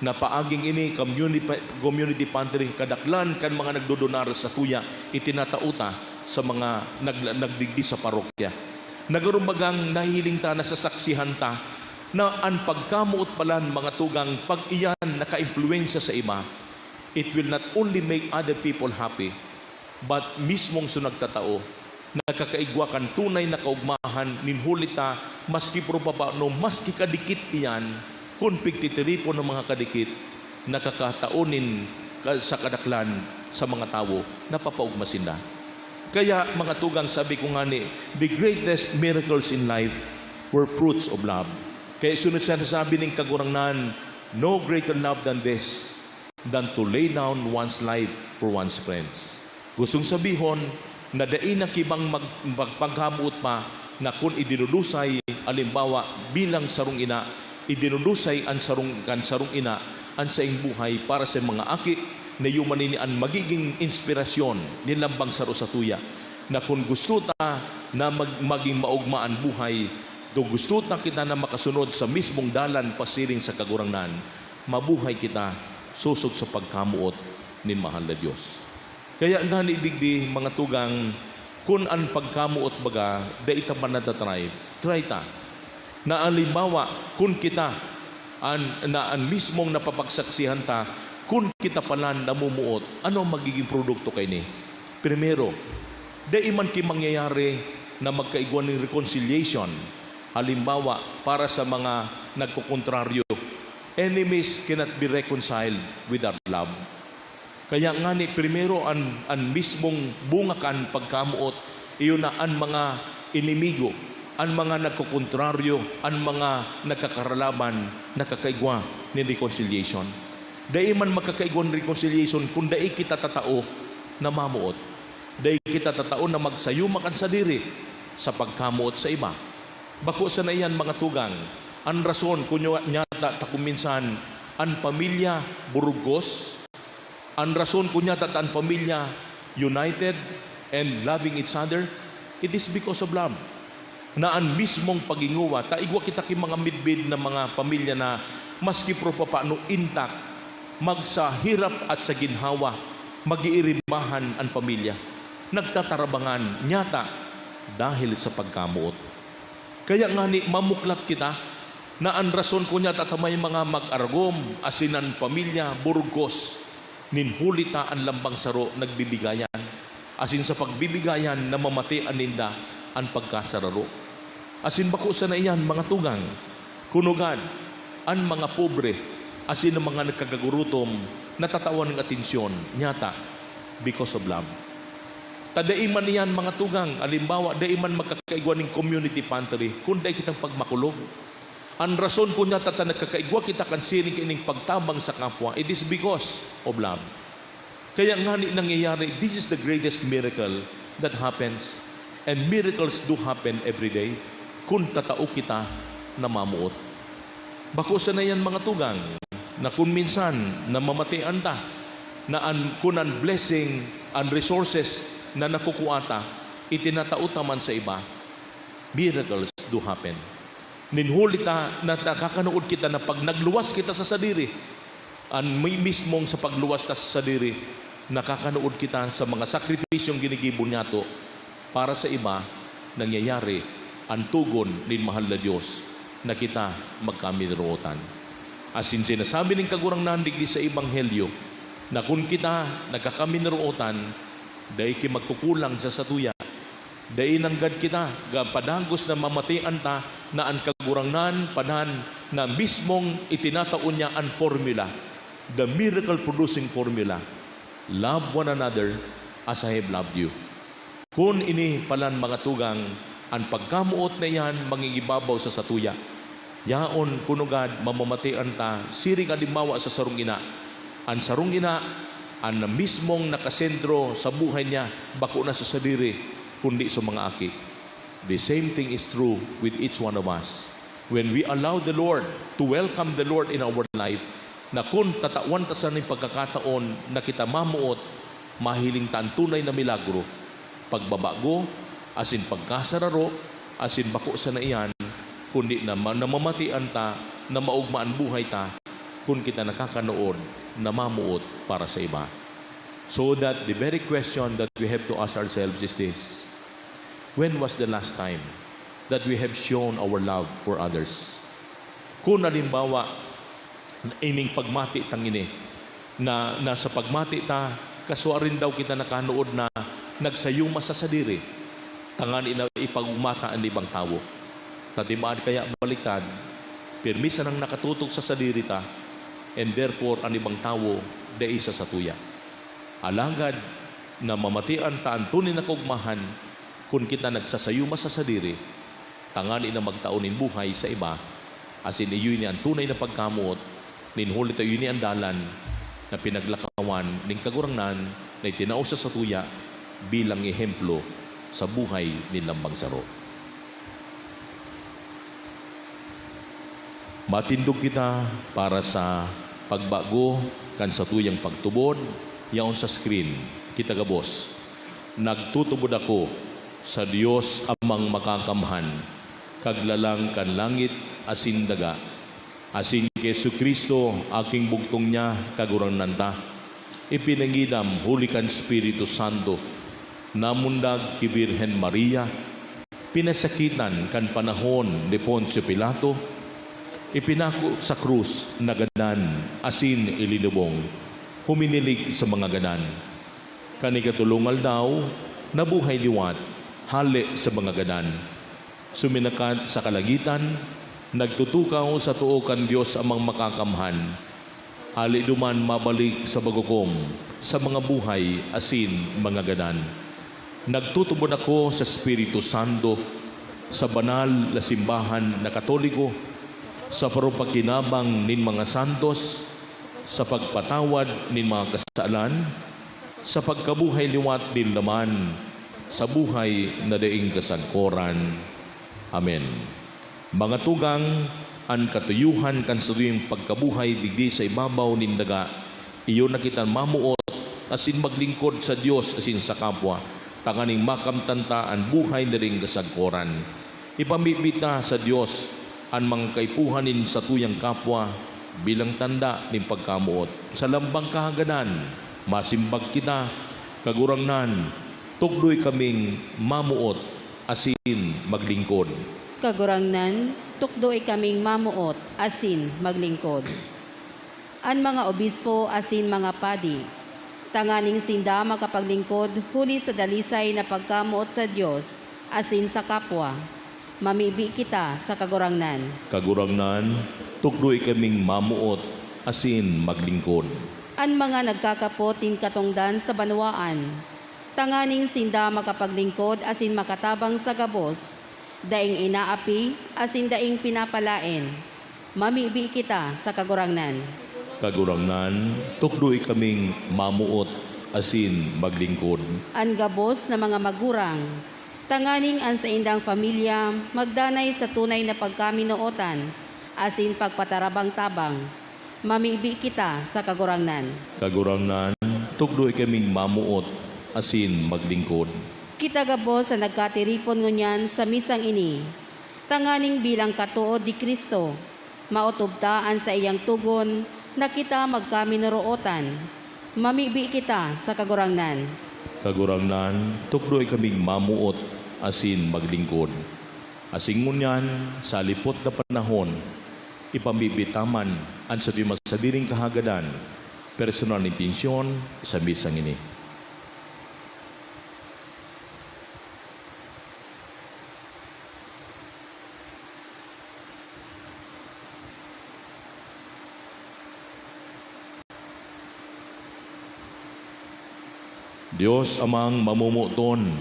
na paaging ini community, community pantry, kadaklan kan mga nagdodonar sa tuya, itinatao ta sa mga nag-, nagdigdi sa parokya. Nagaro bagang nahihiling ta, nasasaksihan ta, na an pagkamoot palan, mga tugang, pag iyan nakaimpluwensya sa iba, it will not only make other people happy, but mismong so nagtatao, nakakaigwa kan tunay na kaugmahan nin huli ta, maski puro papaano, maski kadikit iyan, kun pigtitiripon an mga kadikit, nakakatao nin sa kadaklan sa mga tawo, napapaogma sinda. Kaya, mga tugang, sabi ko ngani, the greatest miracles in life were fruits of love. Kaya sunod siya nasabi ning Kagurangnan, "No greater love than this, than to lay down one's life for one's friends." Gustong sabihon na dai na kibang mag-, magpaghamoot pa na kun idinudusay, alimbawa, bilang sarong ina, idinudusay an sarong, kan sarong ina an saing buhay para sa mga aki, na iyo man ini an magiging inspirasyon nin lambang saro sa tuya, na kun gusto ta na mag-, maging maogma an buhay, do gusto ta kita na makasunod sa mismong dalan pasiring sa Kagurangnan, mabuhay kita sosog sa pagkamoot nin mahal na Dios. Kaya ngani digdi, mga tugang, kun an pagkamoot baga dai ta pa nata-try, try ta. Na alimbawa, kun kita an, na an mismong napapagsaksihan ta, kun kita palan namumuot, ano an magiging produkto kaini? Primero, dai man ki mangyayari na magkaigwa nin reconciliation. Halimbawa, para sa mga nagkokontraryo, enemies cannot be reconciled without love. Kaya ngani, primero an, an mismong bunga kan pagkamoot, iyo na an mga enemigo, an mga nagkokontraryo, an mga nagkakaralaban, nakakaigwa nin reconciliation. Dai man makakaigwa nin reconciliation kun dai kita tatao na mamoot. Dai kita tatao na magsayuma kan sadiri sa pagkamoot sa iba. Bako sana iyan, mga tugang. An rason kun nyo-, nyata ta kun minsan an pamilya burugos, an rason kun nyata ta an pamilya united and loving each other, it is because of love. Na an mismong pagingowa, ta igwa kita ki mga midbid na mga pamilya na maski pero papano intak, magsahirap at sa ginhawa, mag-iiribahan an pamilya. Nagtatarabangan, nyata, dahil sa pagkamoot. Kaya ngani, mamuklat kita na an rason kun nyata ta may mga mag-aragom, asin an pamilya, burugos, nin huli ta an lambang saro nagbibigayan, asin sa pagbibigayan namamati an ninda an pagkasararo. Asin bako sana iyan, mga tugang, kun ugad, an mga pobre, asin an mga nagkakagurutom, natatawan nin atensyon, nyata, because of love. Ta dai man iyan, mga tugang, alimbawa, dai man magkakaigwa nin community pantry kun dai kitang pagmakulog. An rason kun nyata ta nagkakaigwa kita kan siring kaining pagtabang sa kapwa, it is because of love. Kaya ngani nangyayari, this is the greatest miracle that happens. And miracles do happen every day kun tatao kita na mamoot. Bako sana iyan, mga tugang, na kun minsan namamatian ta na an, kun an blessing, an resources na nakukua ta, itinatao ta man sa iba, miracles do happen. Nin huli ta na nakakanood kita na pag nagluwas kita sa sadiri, an mi-, mismong sa pagluwas ta sa sadiri, nakakanood kita sa mga sakripisyong ginigibo niyato para sa iba, nangyayari an togon nin mahal na Dios na kita magkaminirootan. Asin sinasabi nin Kagurangnan digdi sa Ebanghelyo na kun kita nagkakaminirootan, dai ki magkukulang sa satuya. Dai nanggad kita ga padagos na mamatian ta na an Kagurangnan padan na mismong itinatao niya an formula, the miracle producing formula, "Love one another as I have loved you." Kun ini palan, mga tugang, an pagkamoot na iyan mangingibabaw sa satuya. Yaon kun ugad mamamatian ta siring halimbawa sa sarong ina. An sarong ina, an mismong nakasentro sa buhay niya, bako na sa sadiri, kundi sa mga aki. The same thing is true with each one of us. When we allow the Lord to welcome the Lord in our life, na kun tatawan ta sa nin pagkakataon na kita mamoot, mahiling ta an tunay na milagro, pagbabago, asin pagkasararo, asin bako sana iyan, kundi na ma-, namamatian ta na maogma an buhay ta kun kita nakakanood na mamoot para sa iba. So that the very question that we have to ask ourselves is this: When was the last time that we have shown our love for others? Kun halimbawa, ining pagmati tang ini, na, na sa pagmati ta, kaswarin daw kita nakanood na nagsayuma sa sadiri, tangani na ipag-ogma ta an ibang tawo. Ta tibaad kaya baliktad, pirmi sanang nakatutok sa sadiri ta, and therefore an ibang tawo dai sa satuya. Alagad namamatean ta an tunay na kaogmahan kun kita nagsasayuma sa sadiri, tangani na magtao nin buhay sa iba, asin iyo ini an tunay na pagkamoot nin huli ta iyo ini an dalan na pinaglakawan nin Kagurangnan na itinao sa satuya bilang ehemplo sa buhay nin lambang saro. Matindog kita para sa pagbago kan satuyang pagtubod, yaon sa screen. Kita gabos, "Nagtutubod ako sa Dios Amang Makakamhan, Kaglalang kan langit asin daga, asin ki Jesu-Cristo, aking bugtong niya, Kagurangnan ta, ipinangidam huli kan Espiritu Santo, namundag ki Birhen Maria, pinasakitan kan panahon ni Poncio Pilato, ipinako sa krus, nagadan asin ilinubong, huminilig sa mga gadan. Kan ikatolong aldaw, nabuhay liwat, hale sa mga gadan. Suminakat sa kalangitan, nagtutukaw sa too kan Dios Amang Makakamhan. Hale duman mabalik sa paghukom sa mga buhay asin mga gadan. Nagtutubod ako sa Espiritu Santo, sa banal na simbahan na Katoliko, sa parupakinabang nin mga santos, sa pagpatawad nin mga kasalan, sa pagkabuhay liwat nin laman, sa buhay na daing kasagkoran. Amen. Mga tugang, an katuyohan kan satuyang pagkabuhay digdi sa ibabaw nin daga, iyo na kitang mamoot asin maglingkod sa Dios asin sa kapwa, tanganing makamtan ta an buhay na daing kasagkoran. Ipamibi ta sa Dios an mga kaipuhan nin satuyang kapwa bilang tanda nin pagkamoot. Sa lambang kahagadan, masimbag kita, "Kagurangnan, tukdoy kaming mamoot asin maglingkod." Kagurangnan, tukdoy kaming mamoot asin maglingkod. An mga obispo asin mga padi, tanganing sinda makapaglingkod huli sa dalisay na pagkamoot sa Dios asin sa kapwa. Mamibi kita sa Kagurangnan. Kagurangnan, tukdoy kaming mamoot asin maglingkod. An mga nagkakapot nin katongdan sa banwaan, tanganing sinda makapaglingkod asin makatabang sa gabos, daing inaapi asin daing pinapalaen. Mamibi kita sa Kagurangnan. Kagurangnan, tukdoy kaming mamoot asin maglingkod. An gabos na mga magurang, tanganing an saindang pamilya magdanay sa tunay na pagkaminootan asin pagpatarabang-tabang. Mamibi kita sa Kagurangnan. Kagurangnan, tukdoy kaming mamoot asin maglingkod. Kita gabos na nagkatiripon ngunyan sa misang ini, tanganing bilang katood ni Cristo, maotob ta an saiyang togon na kita magkaminorootan. Mamibi kita sa Kagurangnan. Kagurangnan, tukdoy kaming mamoot asin maglingkod. Asin ngunyan, sa lipot na panahon, ipamibi ta man an sabi man sadiring kahagadan, personal na intensyon sa misang ini. Dios Amang mamomoton,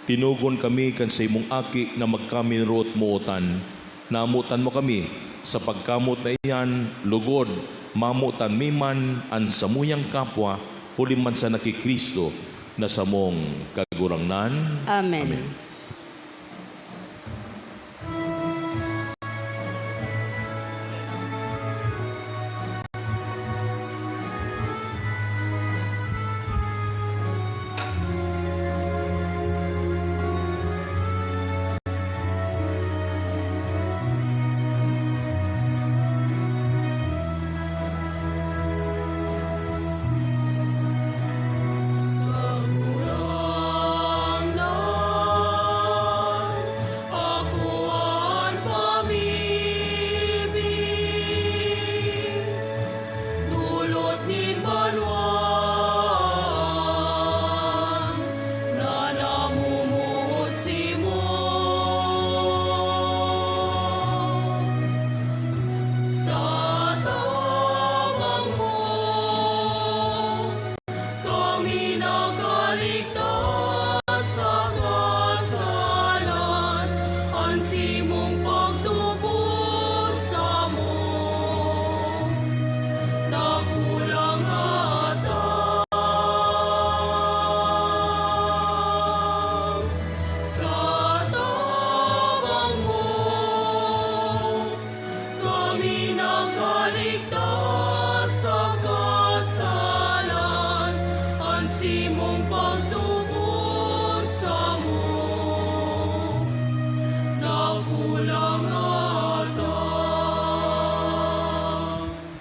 tinugon kami kan saimong Aki na magkaminoroot-mootan. Namotan mo kami sa pagkamoot na iyan, logod mamotan mi man an samuyang kapwa, huli man sana ki Cristo na samong Kagurangnan. Amen. Amen.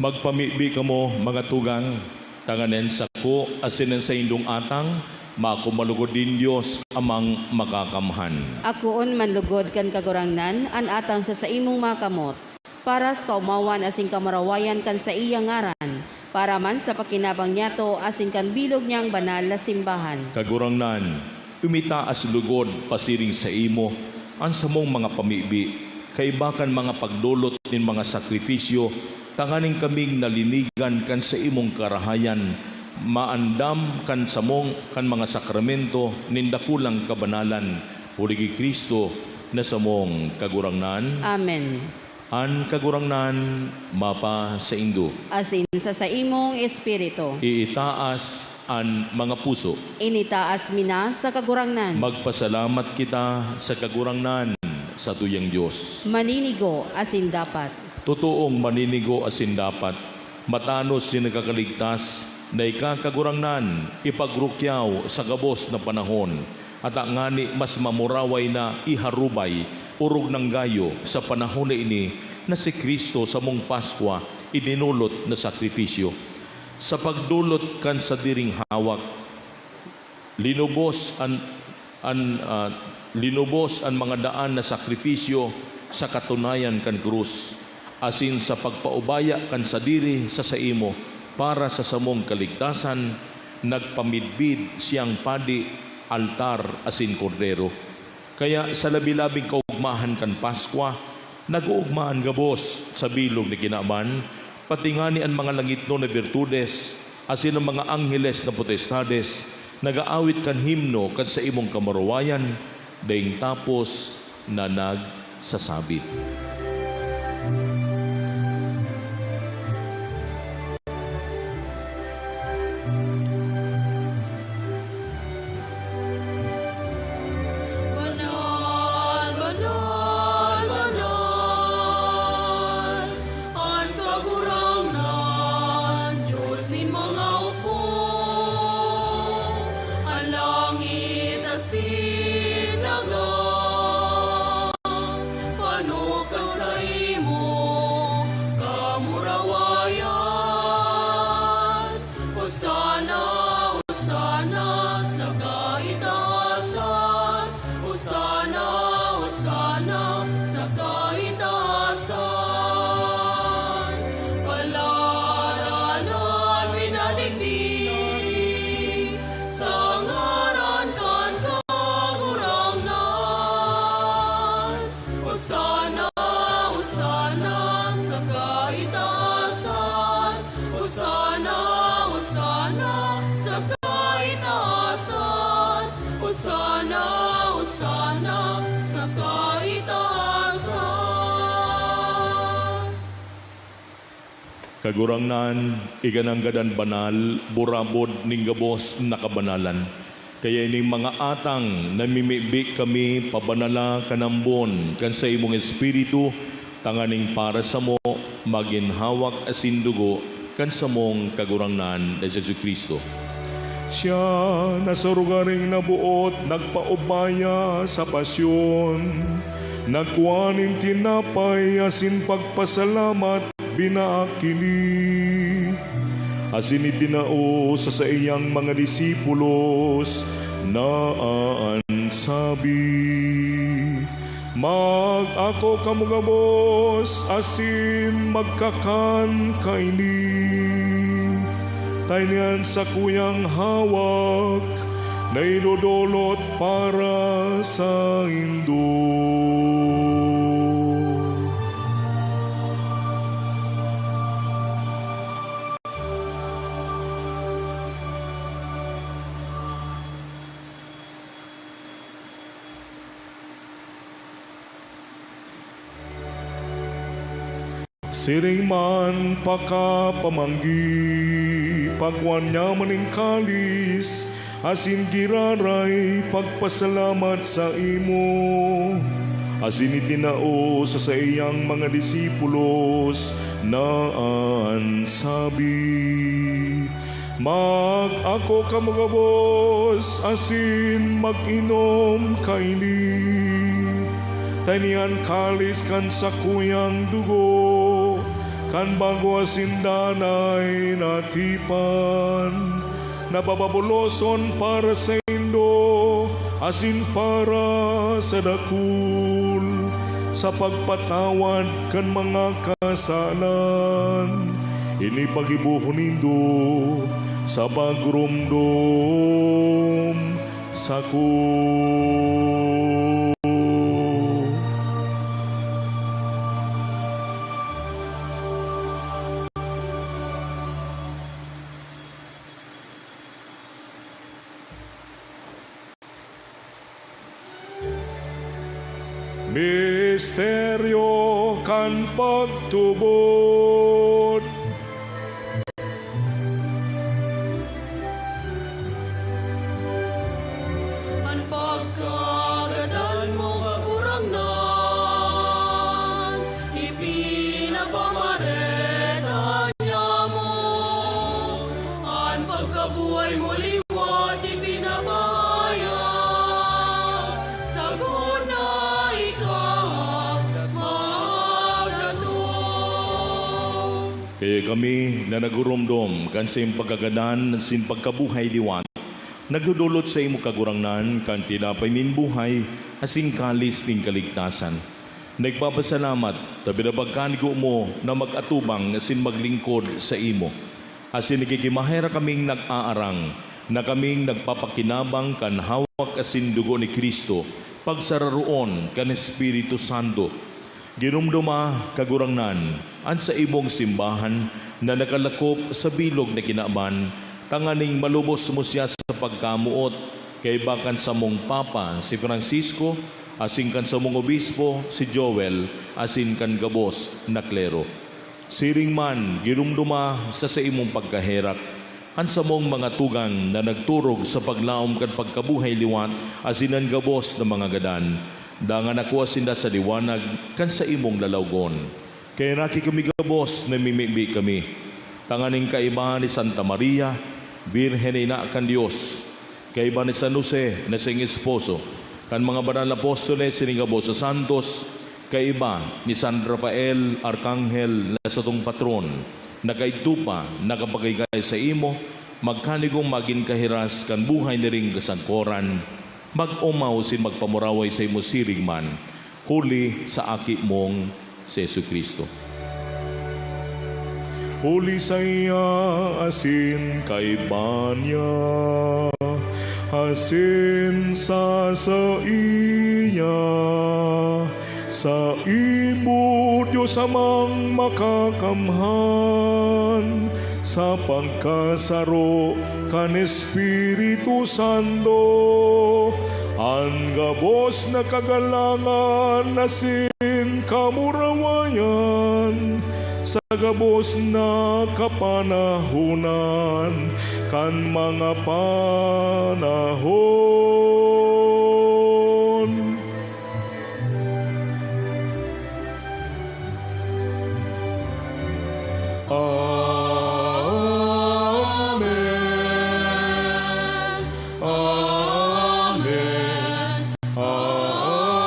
Magpamibi kamo, mga tugang, tanganing an sako asin an saindong atang maako man lugod nin Dios Amang Makakamhan. Akoon man lugod kan Kagurangnan an atang sa saimong mga kamot, para sa kaomawan asin kamurawayan kan saiyang ngaran, para man sa pakinabang niyato asin kan bilog niyang banal na simbahan. Kagurangnan, imitaas lugod pasiring saimo an samong mga pamibi, kaiba kan mga pagdolot nin mga sakrifisyo, tanganing kaming nalinigan kan saimong karahayan, maandam kan samong, kan mga sakramento nin dakulang kabanalan, huli ki Cristo na samong Kagurangnan. Amen. An Kagurangnan mapasaindo. Asin sa saimong espiritu. Iitaas an mga puso. Initaas mi na sa Kagurangnan. Magpasalamat kita sa Kagurangnan, satuyang Dios. Maninigo asin dapat. Totoong maninigo asin dapat, matanos nin nagkakaligtas na ika, Kagurangnan, ipagrukyaw sa gabos na panahon, ata ngani mas mamuraway na iharubay, orog nang gayo, sa panahon na ini na si Cristo samong Paskwa idinolot na sakrifisyo. Sa pagdolot kan sadiring hawak, linubos an, an, ah, linubos an mga daan na sakrifisyo sa katunayan kan krus, asin sa pagpaubaya kan sadiri sa saimo para sa samong kaligtasan, nagpamidbid siyang padi, altar, asin kordero. Kaya sa labi-labing kaugmahan kan Paskwa, nag-oogma an gabos sa bilog na kinaban, pati ngani an mga langitnon na birtudes asin an mga angheles na potestades nag-aawit kan himno kan saimong kamurawayan, daing tapos na nagsasabi. Banal, banal, banal, an Kagurangnan, Dios nin mga opo. An langit asin daga, pano kan saimong kamurawayan. Hosanna, Hosanna sa kaitaasan. Hosanna, Hosanna sa kaitaasan. Palaran an minadigdi sa ngaran kan Kagurangnan. Hosanna, Hosanna sa kaitaasan. Hosanna, Hosanna sa kaitaasan. Hosanna, Hosanna sa kaitaasan. Kagurangnan, ika nanggad an banal, burabod nin gabos na kabanalan. Kaya ining mga atang, namimibi kami, pabanala kan ambon kan saimong Espiritu, tanganing para samo magin hawak asin dugo kan samong Kagurangnan na si Jesu-Cristo. Siya na sa rogaring naboot nagpaubaya sa pasyon, nagkua nin tinapay asin pagpasalamat, binaak ini, asin itinao sa saiyang mga disipulos na an sabi, "Mag-ako kamo gabos asin magkakan kaini, ta ini an sakuyang hawak na idodolot para saindo." Siring man, pakapamanggi, pagwan niya man nin kalis, asin giraray pagpasalamat saimo, asin itinao sa saiyang mga disipulos na an sabi, "Mag-ako kamo gabos asin mag-inom kaini, ta ini an kalis kan sakuyang dugo kan bago asin danay na tipan, na pababuloson para saindo asin para sa dakul, sa pagpatawad kan mga kasalan. Ini paggibohon nindo sa pagromdom sako. Misteryo kan pagtubod. An pagkagadan mo, Kagurangnan, ipinapamareta niamo. An pagkabuhay mo liwat ipinapahayag, sagkod na ika magdatong. Kaya kami na nagurumdom kan saiyang pagkagadan asin pagkabuhay liwat, nagdodolot saimo, Kagurangnan, kan tinapay nin buhay asin kalis nin kaligtasan. Nagpapasalamat ta pinapagkanigo mo na mag-atubang asin maglingkod saimo. Asin nagkikimahay ra kaming nag-aarang na kaming nagpapakinabang kan hawak asin dugo ni Cristo, pagsararoon kan Espiritu Santo. Ginomdoma, Kagurangnan, an saimong simbahan na nakalakop sa bilog na kinaban, tanganing malubos mo siya sa pagkamoot, kaiba kan samong Papa, si Francisco, asin kan samong Obispo, si Joel, asin kan gabos na klero. Siring man, ginomdoma sa saimong pagkaherak an samong mga tugang na nagturog sa paglaom kan pagkabuhay liwat asin an gabos na mga gadan, dangan nakua sinda sa liwanag kan saimong lalawgon. Kaya naki kami gabos, namimibi kami, tanganing kaiba ni Santa Maria, Birhen na ina kan Dios, kaiba ni San Jose na saing esposo, kan mga banal na apostoles sining gabos na santos, kaiba ni San Rafael Arkanghel na satong patron, na kaidto pa nakapagkaigay saimo, magkanigong magin kahiras kan buhay na ring kasagkoran, mag-omaw sin magpamuraway saimo siring man, huli sa Aki mong si Jesu-Cristo. Huli saiya asin kaiba niya, asin sa saiya, saimo, Dios Amang Makakamhan, sa pagkasaro kan Espiritu Santo, an gabos na kagalangan asin kamurawayan sa gabos na kapanahonan kan mga panahon. Amen. Amen. Amen.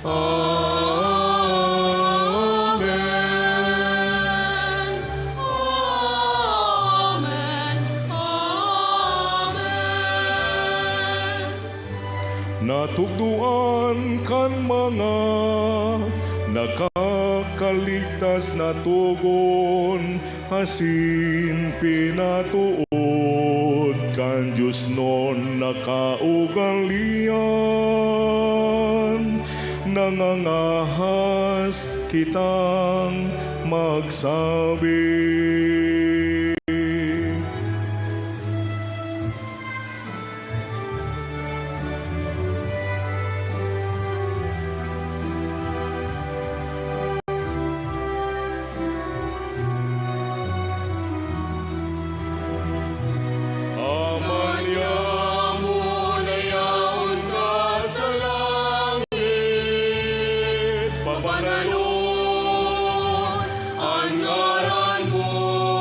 Amen. Amen. Amen. Natukdoan kan mga nakakaligtas na togon asin pinatood kan diosnon na kaugalian, nangangahas kitang magsabi. Ama niamo na yaon ka sa langit, pabanalon an ngaran mo.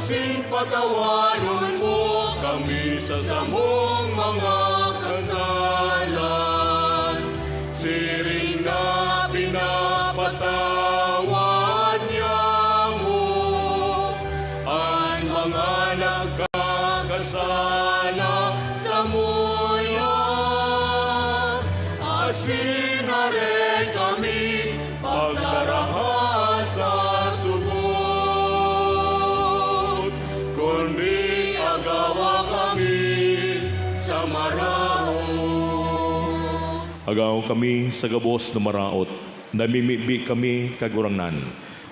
asin patawaron mo kami sa samong mga kasalan, siring na pinapatawad niamo an mga nagkakasala samuya, asin hare kami pagdaraha sa sugod, kundi agawa kami sa maraot. Agawa kami sa gabos na maraot, namimibi kami, Kagurangnan.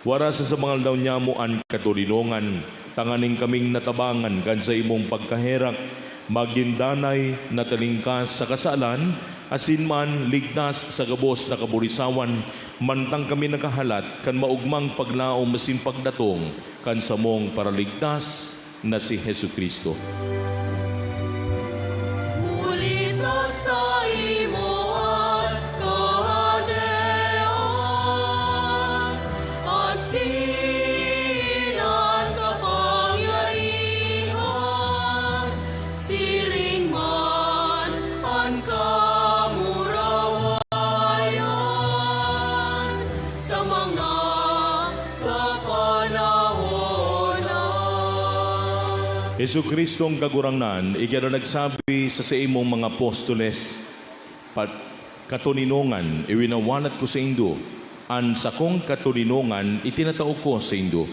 Warasan sa mga aldaw niamo an katoninongan, tanganing kaming natabangan kan saimong pagkaherak, magin danay na talingkas sa kasalan, asin man ligtas sa gabos na kaburisawan, mantang kami naghahalat kan maogmang paglaom asin pagdatong kan samong Paraligtas na si Jesu-Cristo. Huli ta saimo an Kahadean, asin an kapangyarihan, siring man an kamurawayan sa mga kapanahonan. Jesu-Cristong Kagurangnan, igwa na nagsabi sa saimong mga apostoles, "Pat-, katoninongan iwinawanat ko saindo, an sakong katoninongan itinatao ko saindo."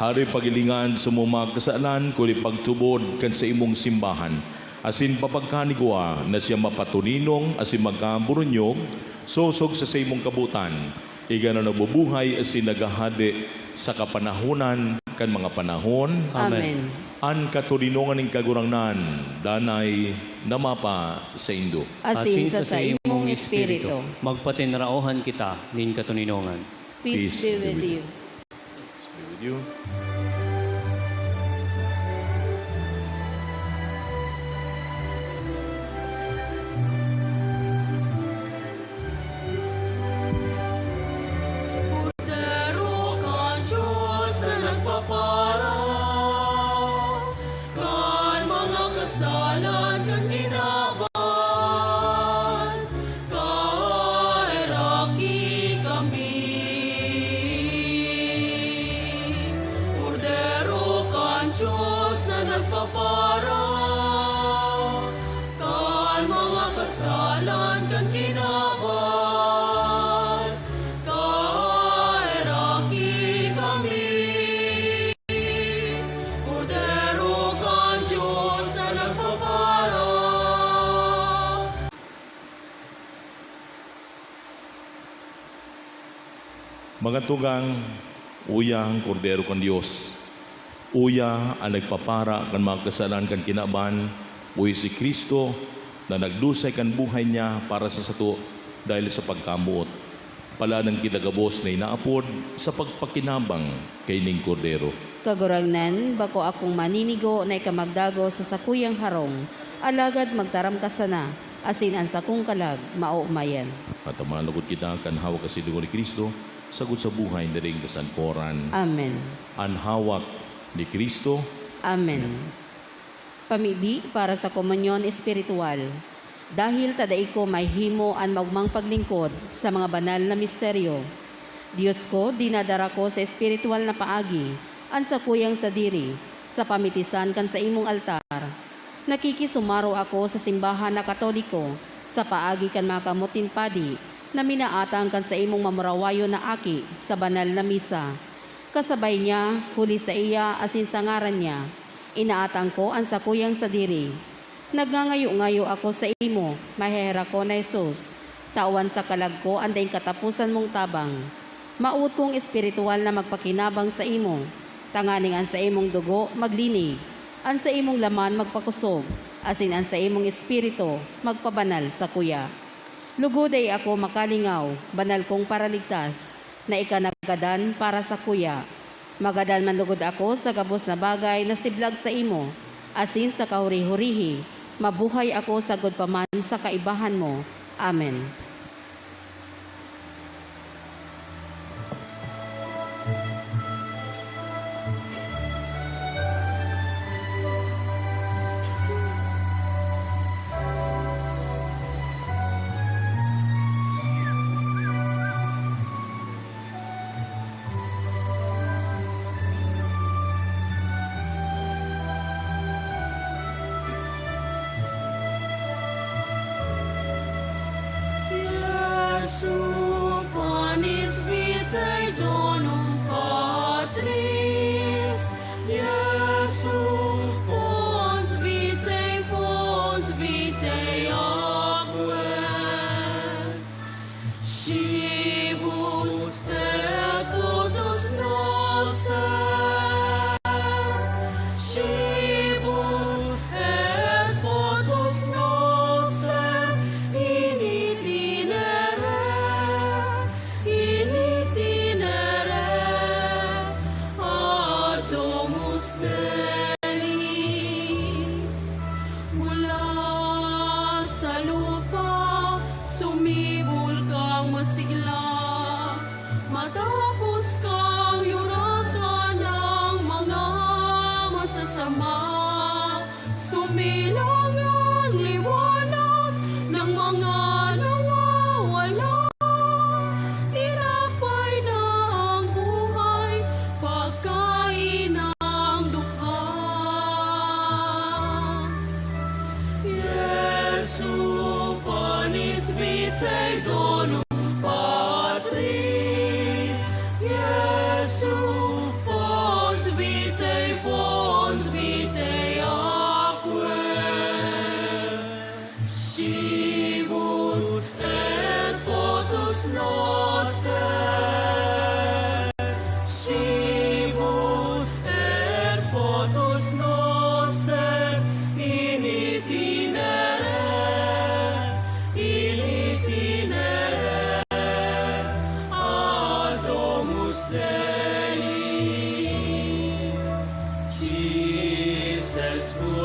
Hare paghilinga an samong mga kasalan, kundi pagtubod kan saimong simbahan, asin papagkanigwa na siya mapatoninong asin magkaburunyog, sosog sa saimong kabotan, igwa na nabubuhay asin naghahade sa kapanahonan kan mga panahon. Amen. Amen. An katoninongan nin Kagurangnan danay na mapasaindo. Asin sa saimong espiritu. Magpatinraohan kita nin katoninongan. Peace be with you. Be with you. Kordero kan Dios na nagpapara kan mga kasalan kan kinaban, kaheraki kami. Kordero kan Dios na nagpapara kan mga kasalan kan kinaban, kaheraki kami. Kordero kan Dios na nagpapara. Mga tugang, uya an Kordero kan Dios. Uya an nagpapara kan mga kasalan kan kinaban, uya si Cristo na nagdusay kan buhay niya para sa sato dahil sa pagkamoot. Paladan kita gabos na inaapod sa pagpakinabang kaining Kordero. Kagurangnan, bako akong maninigo na ika magdagos sa sakuyang harong, alagad magtaram ka sana, asin an sakong kalag maomayan. At manlugod kita kan hawak asin dugo ni Cristo, sagkod sa buhay na daing kasagkoran. Amen. An hawak ni Cristo. Amen. Pamibi para sa komunyon espiritual. Dahil ta dai ko mahihimo an maogmang paglingkod sa mga banal na misteryo, Dios ko, dinadara ko sa espiritual na paagi an sakuyang sadiri sa pamitisan kan saimong altar. Nakikisumaro ako sa simbahan na Katoliko sa paagi kan mga kamot nin padi na minaatang kan saimong mamurawayon na aki sa banal na misa. Kasabay niya, huli saiya asin sa ngaran niya, inaatang ko an sakuyang sadiri. Nagngangayo-ngayo ako saimo, maheherakon na Jesus, tawan sa kalag ko an daing kataposan mong tabang. Mawot kong espirituwal na magpakinabang saimo, tanganing an saimong dugo maglinig, an saimong laman magpakosog, asin an saimong espiritu magpabanal sakuya. Lugod dai ako makalingaw, banal kong Paraligtas, na ika nagadan para sakuya. Magadan man lugod ako sa gabos na bagay na siblag saimo, asin sa kahuri-hurihi, mabuhay ako sagkod pa man sa kaibahan mo. Amen.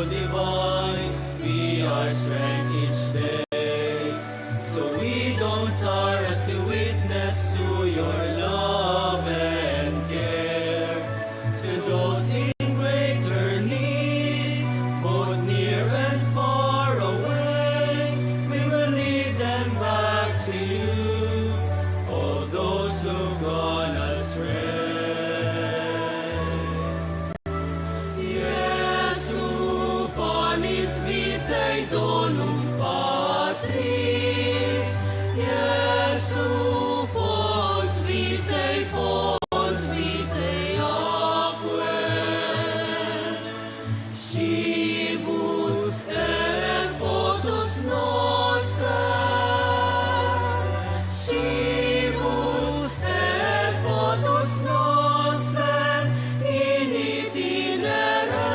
divine, be our strength each day. So we don't tire as we witness to your love and care. To those in greater need, both near and far away, we will lead them back to you. All those who've gone astray. Jesu panis vitae donum patris, Jesu fons vitae, fons vitae aquae. Scibus et potus noster, scibus et potus noster, in itinere,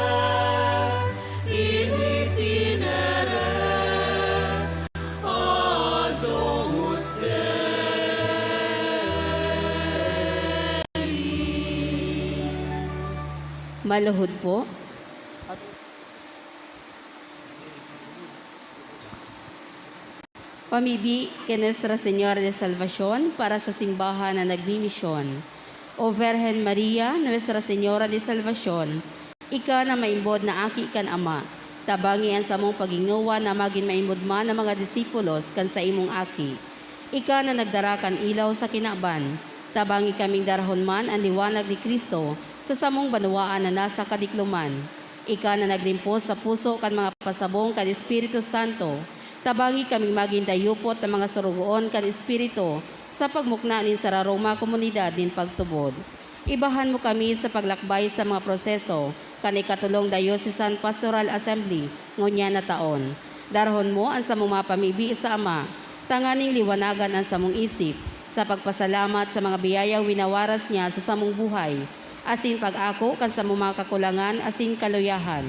in itinere, a domus Dei. Maluhod po. Pamibi ki Nuestra Señora de Salvacion para sa simbahan na nagmimisyon. O Virgen Maria, Nuestra Señora de Salvacion, ika na maimbod na aki kan Ama, tabangi an samong pagingnowan na magin maimbod man na mga disipulos kan saimong Aki. Ika na nagdara kan ilaw sa kinaban, tabangi kaming darahon man an liwanag ni Cristo sa samong banwaan na nasa kadikloman. Ika na naglimpos sa puso kan mga pasabong kan Espiritu Santo, tabangi kaming magin dayupot na mga sorogoon kan Espiritu sa pagmukna nin sararong mga komunidad nin pagtubod. Ibahan mo kami sa paglakbay sa mga proseso kan ikatolong Diocesan Pastoral Assembly ngunyan na taon. Darahon mo an samong mga pamibi sa Ama, tanganing liwanagan an samong isip sa pagpasalamat sa mga biyayang winawaras niya sa samong buhay, asin pag-ako kan samong mga kakulangan asin kaluyahan.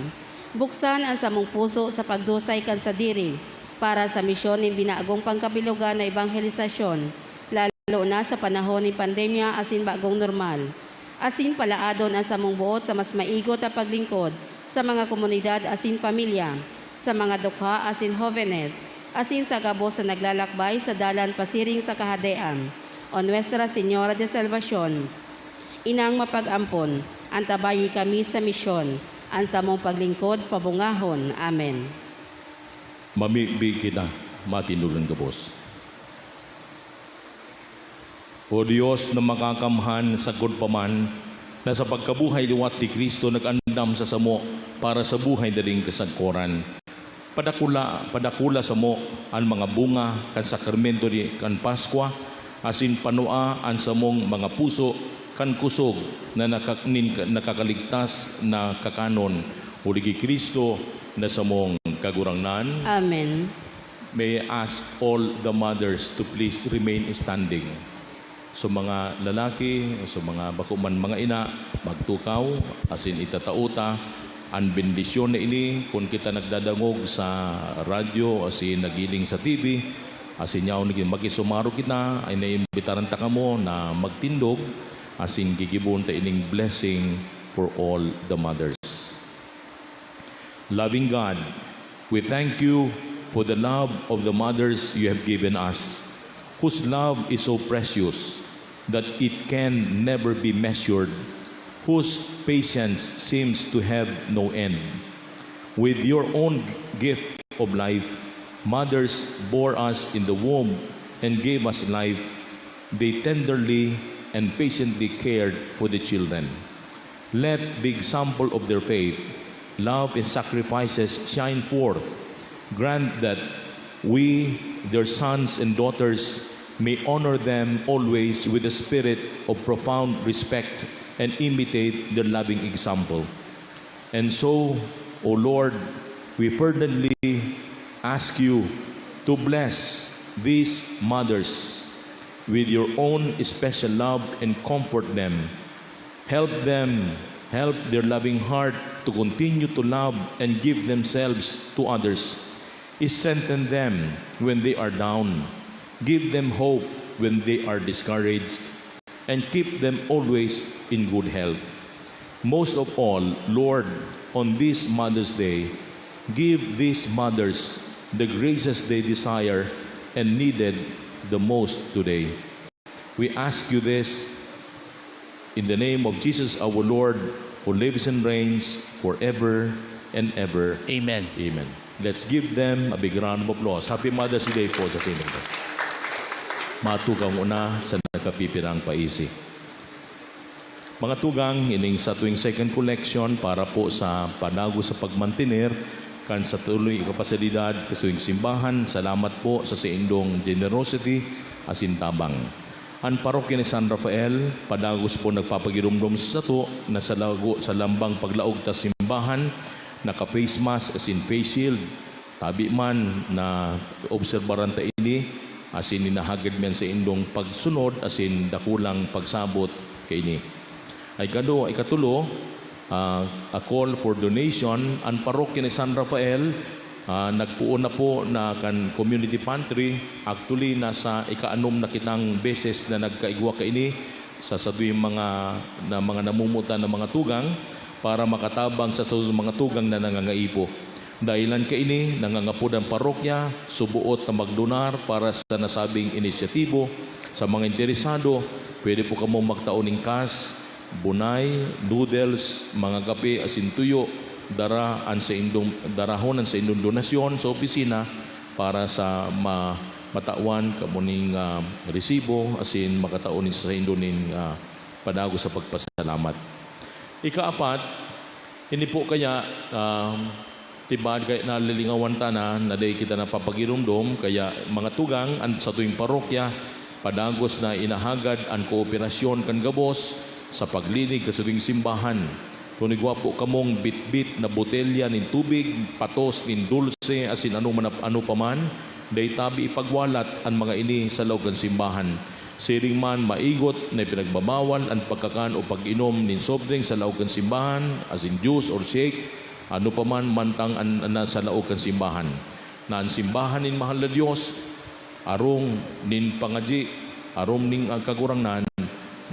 Buksan an samong puso sa pagdusay kan sadiri para sa misyon nin binagong pangkabilogan na ebanghelisasyon, lalo na sa panahon nin pandemya asin bagong normal. Asin palaadon an samong boot sa mas maigot na paglingkod sa mga komunidad asin pamilya, sa mga dukha asin hovenes, asin sa gabos na naglalakbay sa dalan pasiring sa Kahadean. O Nuestra Señora de Salvacion, Inang mapag-ampon, antabayi kami sa misyon, an samong paglingkod pabungahon. Amen. Mamibi kita, matindogon gabos. O Dios na makakamhan, sagkod pa man na sa pagkabuhay liwat ni Cristo nag-andam sa samo para sa buhay na daing kasagkoran. Padakula, padakula samo an mga bunga kan sakramento ni kan Paskwa, asin panua an samong mga puso kan kusog na naka-, nin, nakakaligtas na kakanon, huli ki Cristo na samong Kagurangnan. Amen. May I ask all the mothers to please remain standing. So, mga lalaki, so, mga bako man mga ina, magtukaw, asin itatao ta an bendisyon na ini kun kita nagdadangog sa radyo asin nagiling sa T V, asin yaon nagin makisumaro kita, ay naimbitaran ta kamo na magtindog, asin gigibohon ta ining blessing for all the mothers. Loving God, we thank you for the love of the mothers you have given us, whose love is so precious that it can never be measured, whose patience seems to have no end. With your own gift of life, mothers bore us in the womb and gave us life. They tenderly and patiently cared for the children. Let the example of their faith, love, and sacrifices shine forth. Grant that we, their sons and daughters, may honor them always with a spirit of profound respect and imitate their loving example. And so, O Lord, we fervently ask you to bless these mothers with your own special love and comfort them. Help them, help their loving heart to continue to love and give themselves to others. Strengthen them when they are down. Give them hope when they are discouraged. And keep them always in good health. Most of all, Lord, on this Mother's Day, Give these mothers the graces they desire and needed the most today. We ask you this in the name of Jesus our Lord, who lives and reigns forever and ever. Amen. Amen. Let's give them a big round of applause. Happy Mother's Day po sa atin. Matugang una sa nakapipirang paisi. Mga tugang, ining satuyang second collection para po sa padagos sa pagmantener kan sa tuloy ikapasilidad kan satuyang simbahan. Salamat po sa saindong generosity asin tabang. An Parokya ni San Rafael, padagos po nagpapagiromdom sa sato na sa lago, sa lambang paglaog ta simbahan, naka-face mask asin face shield. Tabi man na obserbaran ta ini, asin hinahagad mi an saindong pagsunod asin dakulang pagsabot kaini. Ay kado, ikatulo, ah, a call for donation. An parokya ni San Rafael, ah, nagpoon na po na kan community pantry. Actually, nasa ikaanom na kitang beses na nagkaigwa kaini sa satuyang mga, na mga namumutan na mga tugang para makatabang sa satuyang mga tugang na nangangaipo. Dahilan kaini, nangangapod an parokya, suboot na magdonar para sa nasabing inisyatibo. Sa mga interesado, pwede po kamo magtao nin cash, bunay, noodles, mga kape asin tuyo. Dara an saindong, darahon an saindong donasyon sa opisina para sa ma-, matawan kamo nin, ah, resibo asin makatao nin saindo nin, ah, padagos sa pagpasalamat. Ikaapat, ini po kaya, ah, tibaad kaya nalilingawan ta na, na dai kita napapagiromdom, kaya mga tugang, an satuyang parokya, padagos na inahagad an kooperasyon kan gabos sa paglinig kan satuyang simbahan. Kun igwa po kamong bitbit na botelya nin tubig, patos nin dulse, asin anoman na, ano pa man, dai tabi ipagwalat an mga ini sa laog kan simbahan. Siring man, maigot na ipinagbabawal an pagkakan o pag-inom nin soft drink sa laog kan simbahan, asin juice or shake, ano pa man mantang an, an nasa laog kan simbahan, na an simbahan nin mahal na Dios, harong nin pangadyi, harong nin, ah, Kagurangnan,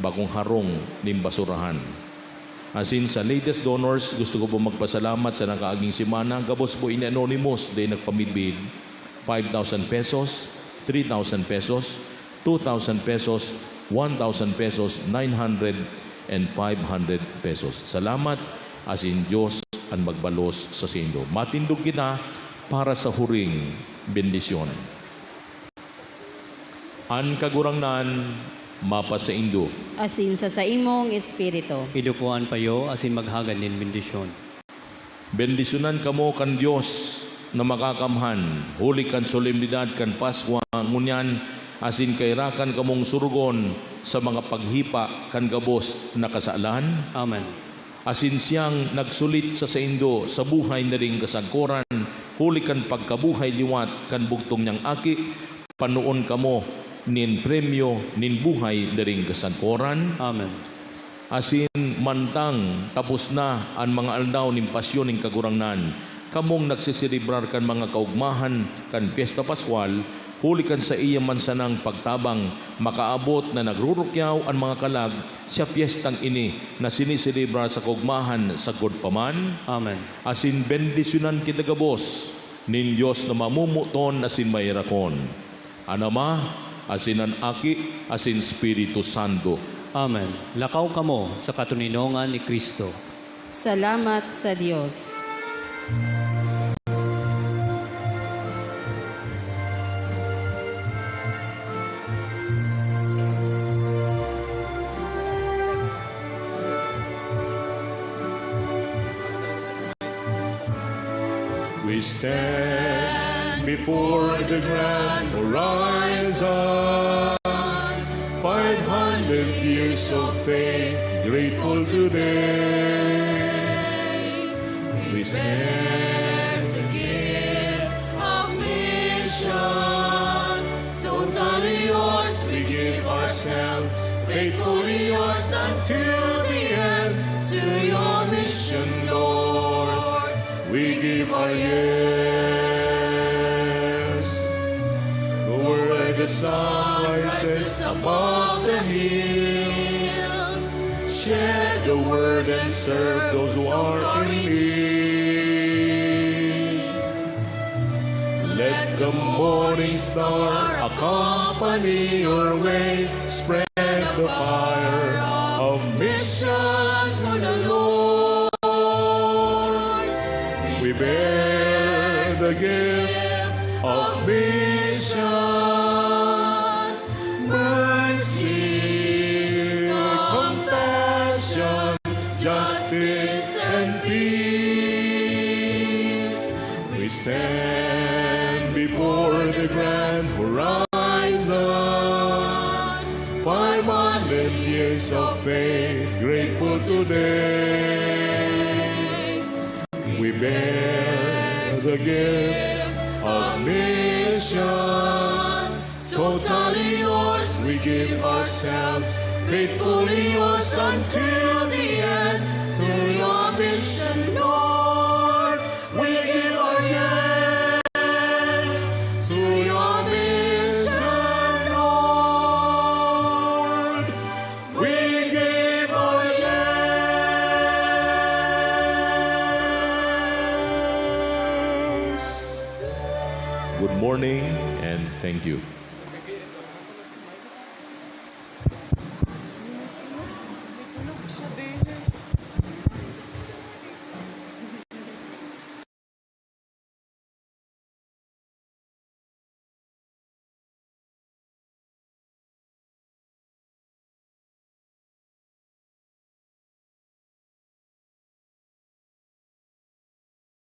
bakong harong nin basurahan. Asin sa latest donors, gusto ko po magpasalamat sa nakaaging semana, gabos po ini anonymous, dai nagpamidbid, five thousand pesos, three thousand pesos, two thousand pesos, one thousand pesos, nine hundred and five hundred pesos. Salamat, asin Dios an magbalos sa saindo. Matindog kita para sa huring bendisyon. An Kagurangnan mapasaindo. Asin sa saimong espiritu. Idukoan payo asin maghagad nin bendisyon. Bendisyonan kamo kan Dios na Makakamhan, huli kan solemnidad kan Paskwa ngunyan, asin kairakan kamong surugon sa mga paghipa kan gabos na kasalan. Amen. Asin siyang nagsulit sa saindo sa buhay na ring kasagkoran, huli kan pagkabuhay liwat kan bugtong niyang Aki, panoon kamo nin premyo nin buhay na ring kasagkoran. Amen. Asin mantang tapos na an mga aldaw nin pasyon nin Kagurangnan, kamong nagseselebrar kan mga kaogmahan kan Pyesta Paskwal, huli kan saiya man sanang pagtabang, makaabot na nagrurukyaw an mga kalag sa pyestang ini na siniselebra sa kaogmahan sagkod pa man. Amen. Asin bendisyonan kita gabos nin Dios na mamomoton asin maherakon, an Ama, asin an Aki, asin Espiritu Santo. Amen. Lakaw kamo sa katoninongan ni Cristo. Salamat sa Dios. We stand before the grand horizon, five hundred years of faith, grateful today. We stand to give of mission, totally yours, we give ourselves, faithfully yours until the end. To your mission, Lord, we give our yes. Where the sun rises above the hills, share the word and serve those who are in need. a morning star, accompany your way, spread the fire of mission to the Lord. We bear the gift of mission, mercy, compassion, justice, and peace. We stand before the grand horizon, five hundred years of faith, grateful today. We bear the gift of mission, totally yours we give ourselves, faithfully yours until the end. To your mission, Lord, we give our yes. To your mission, Lord, we give our yes. Good morning and thank you.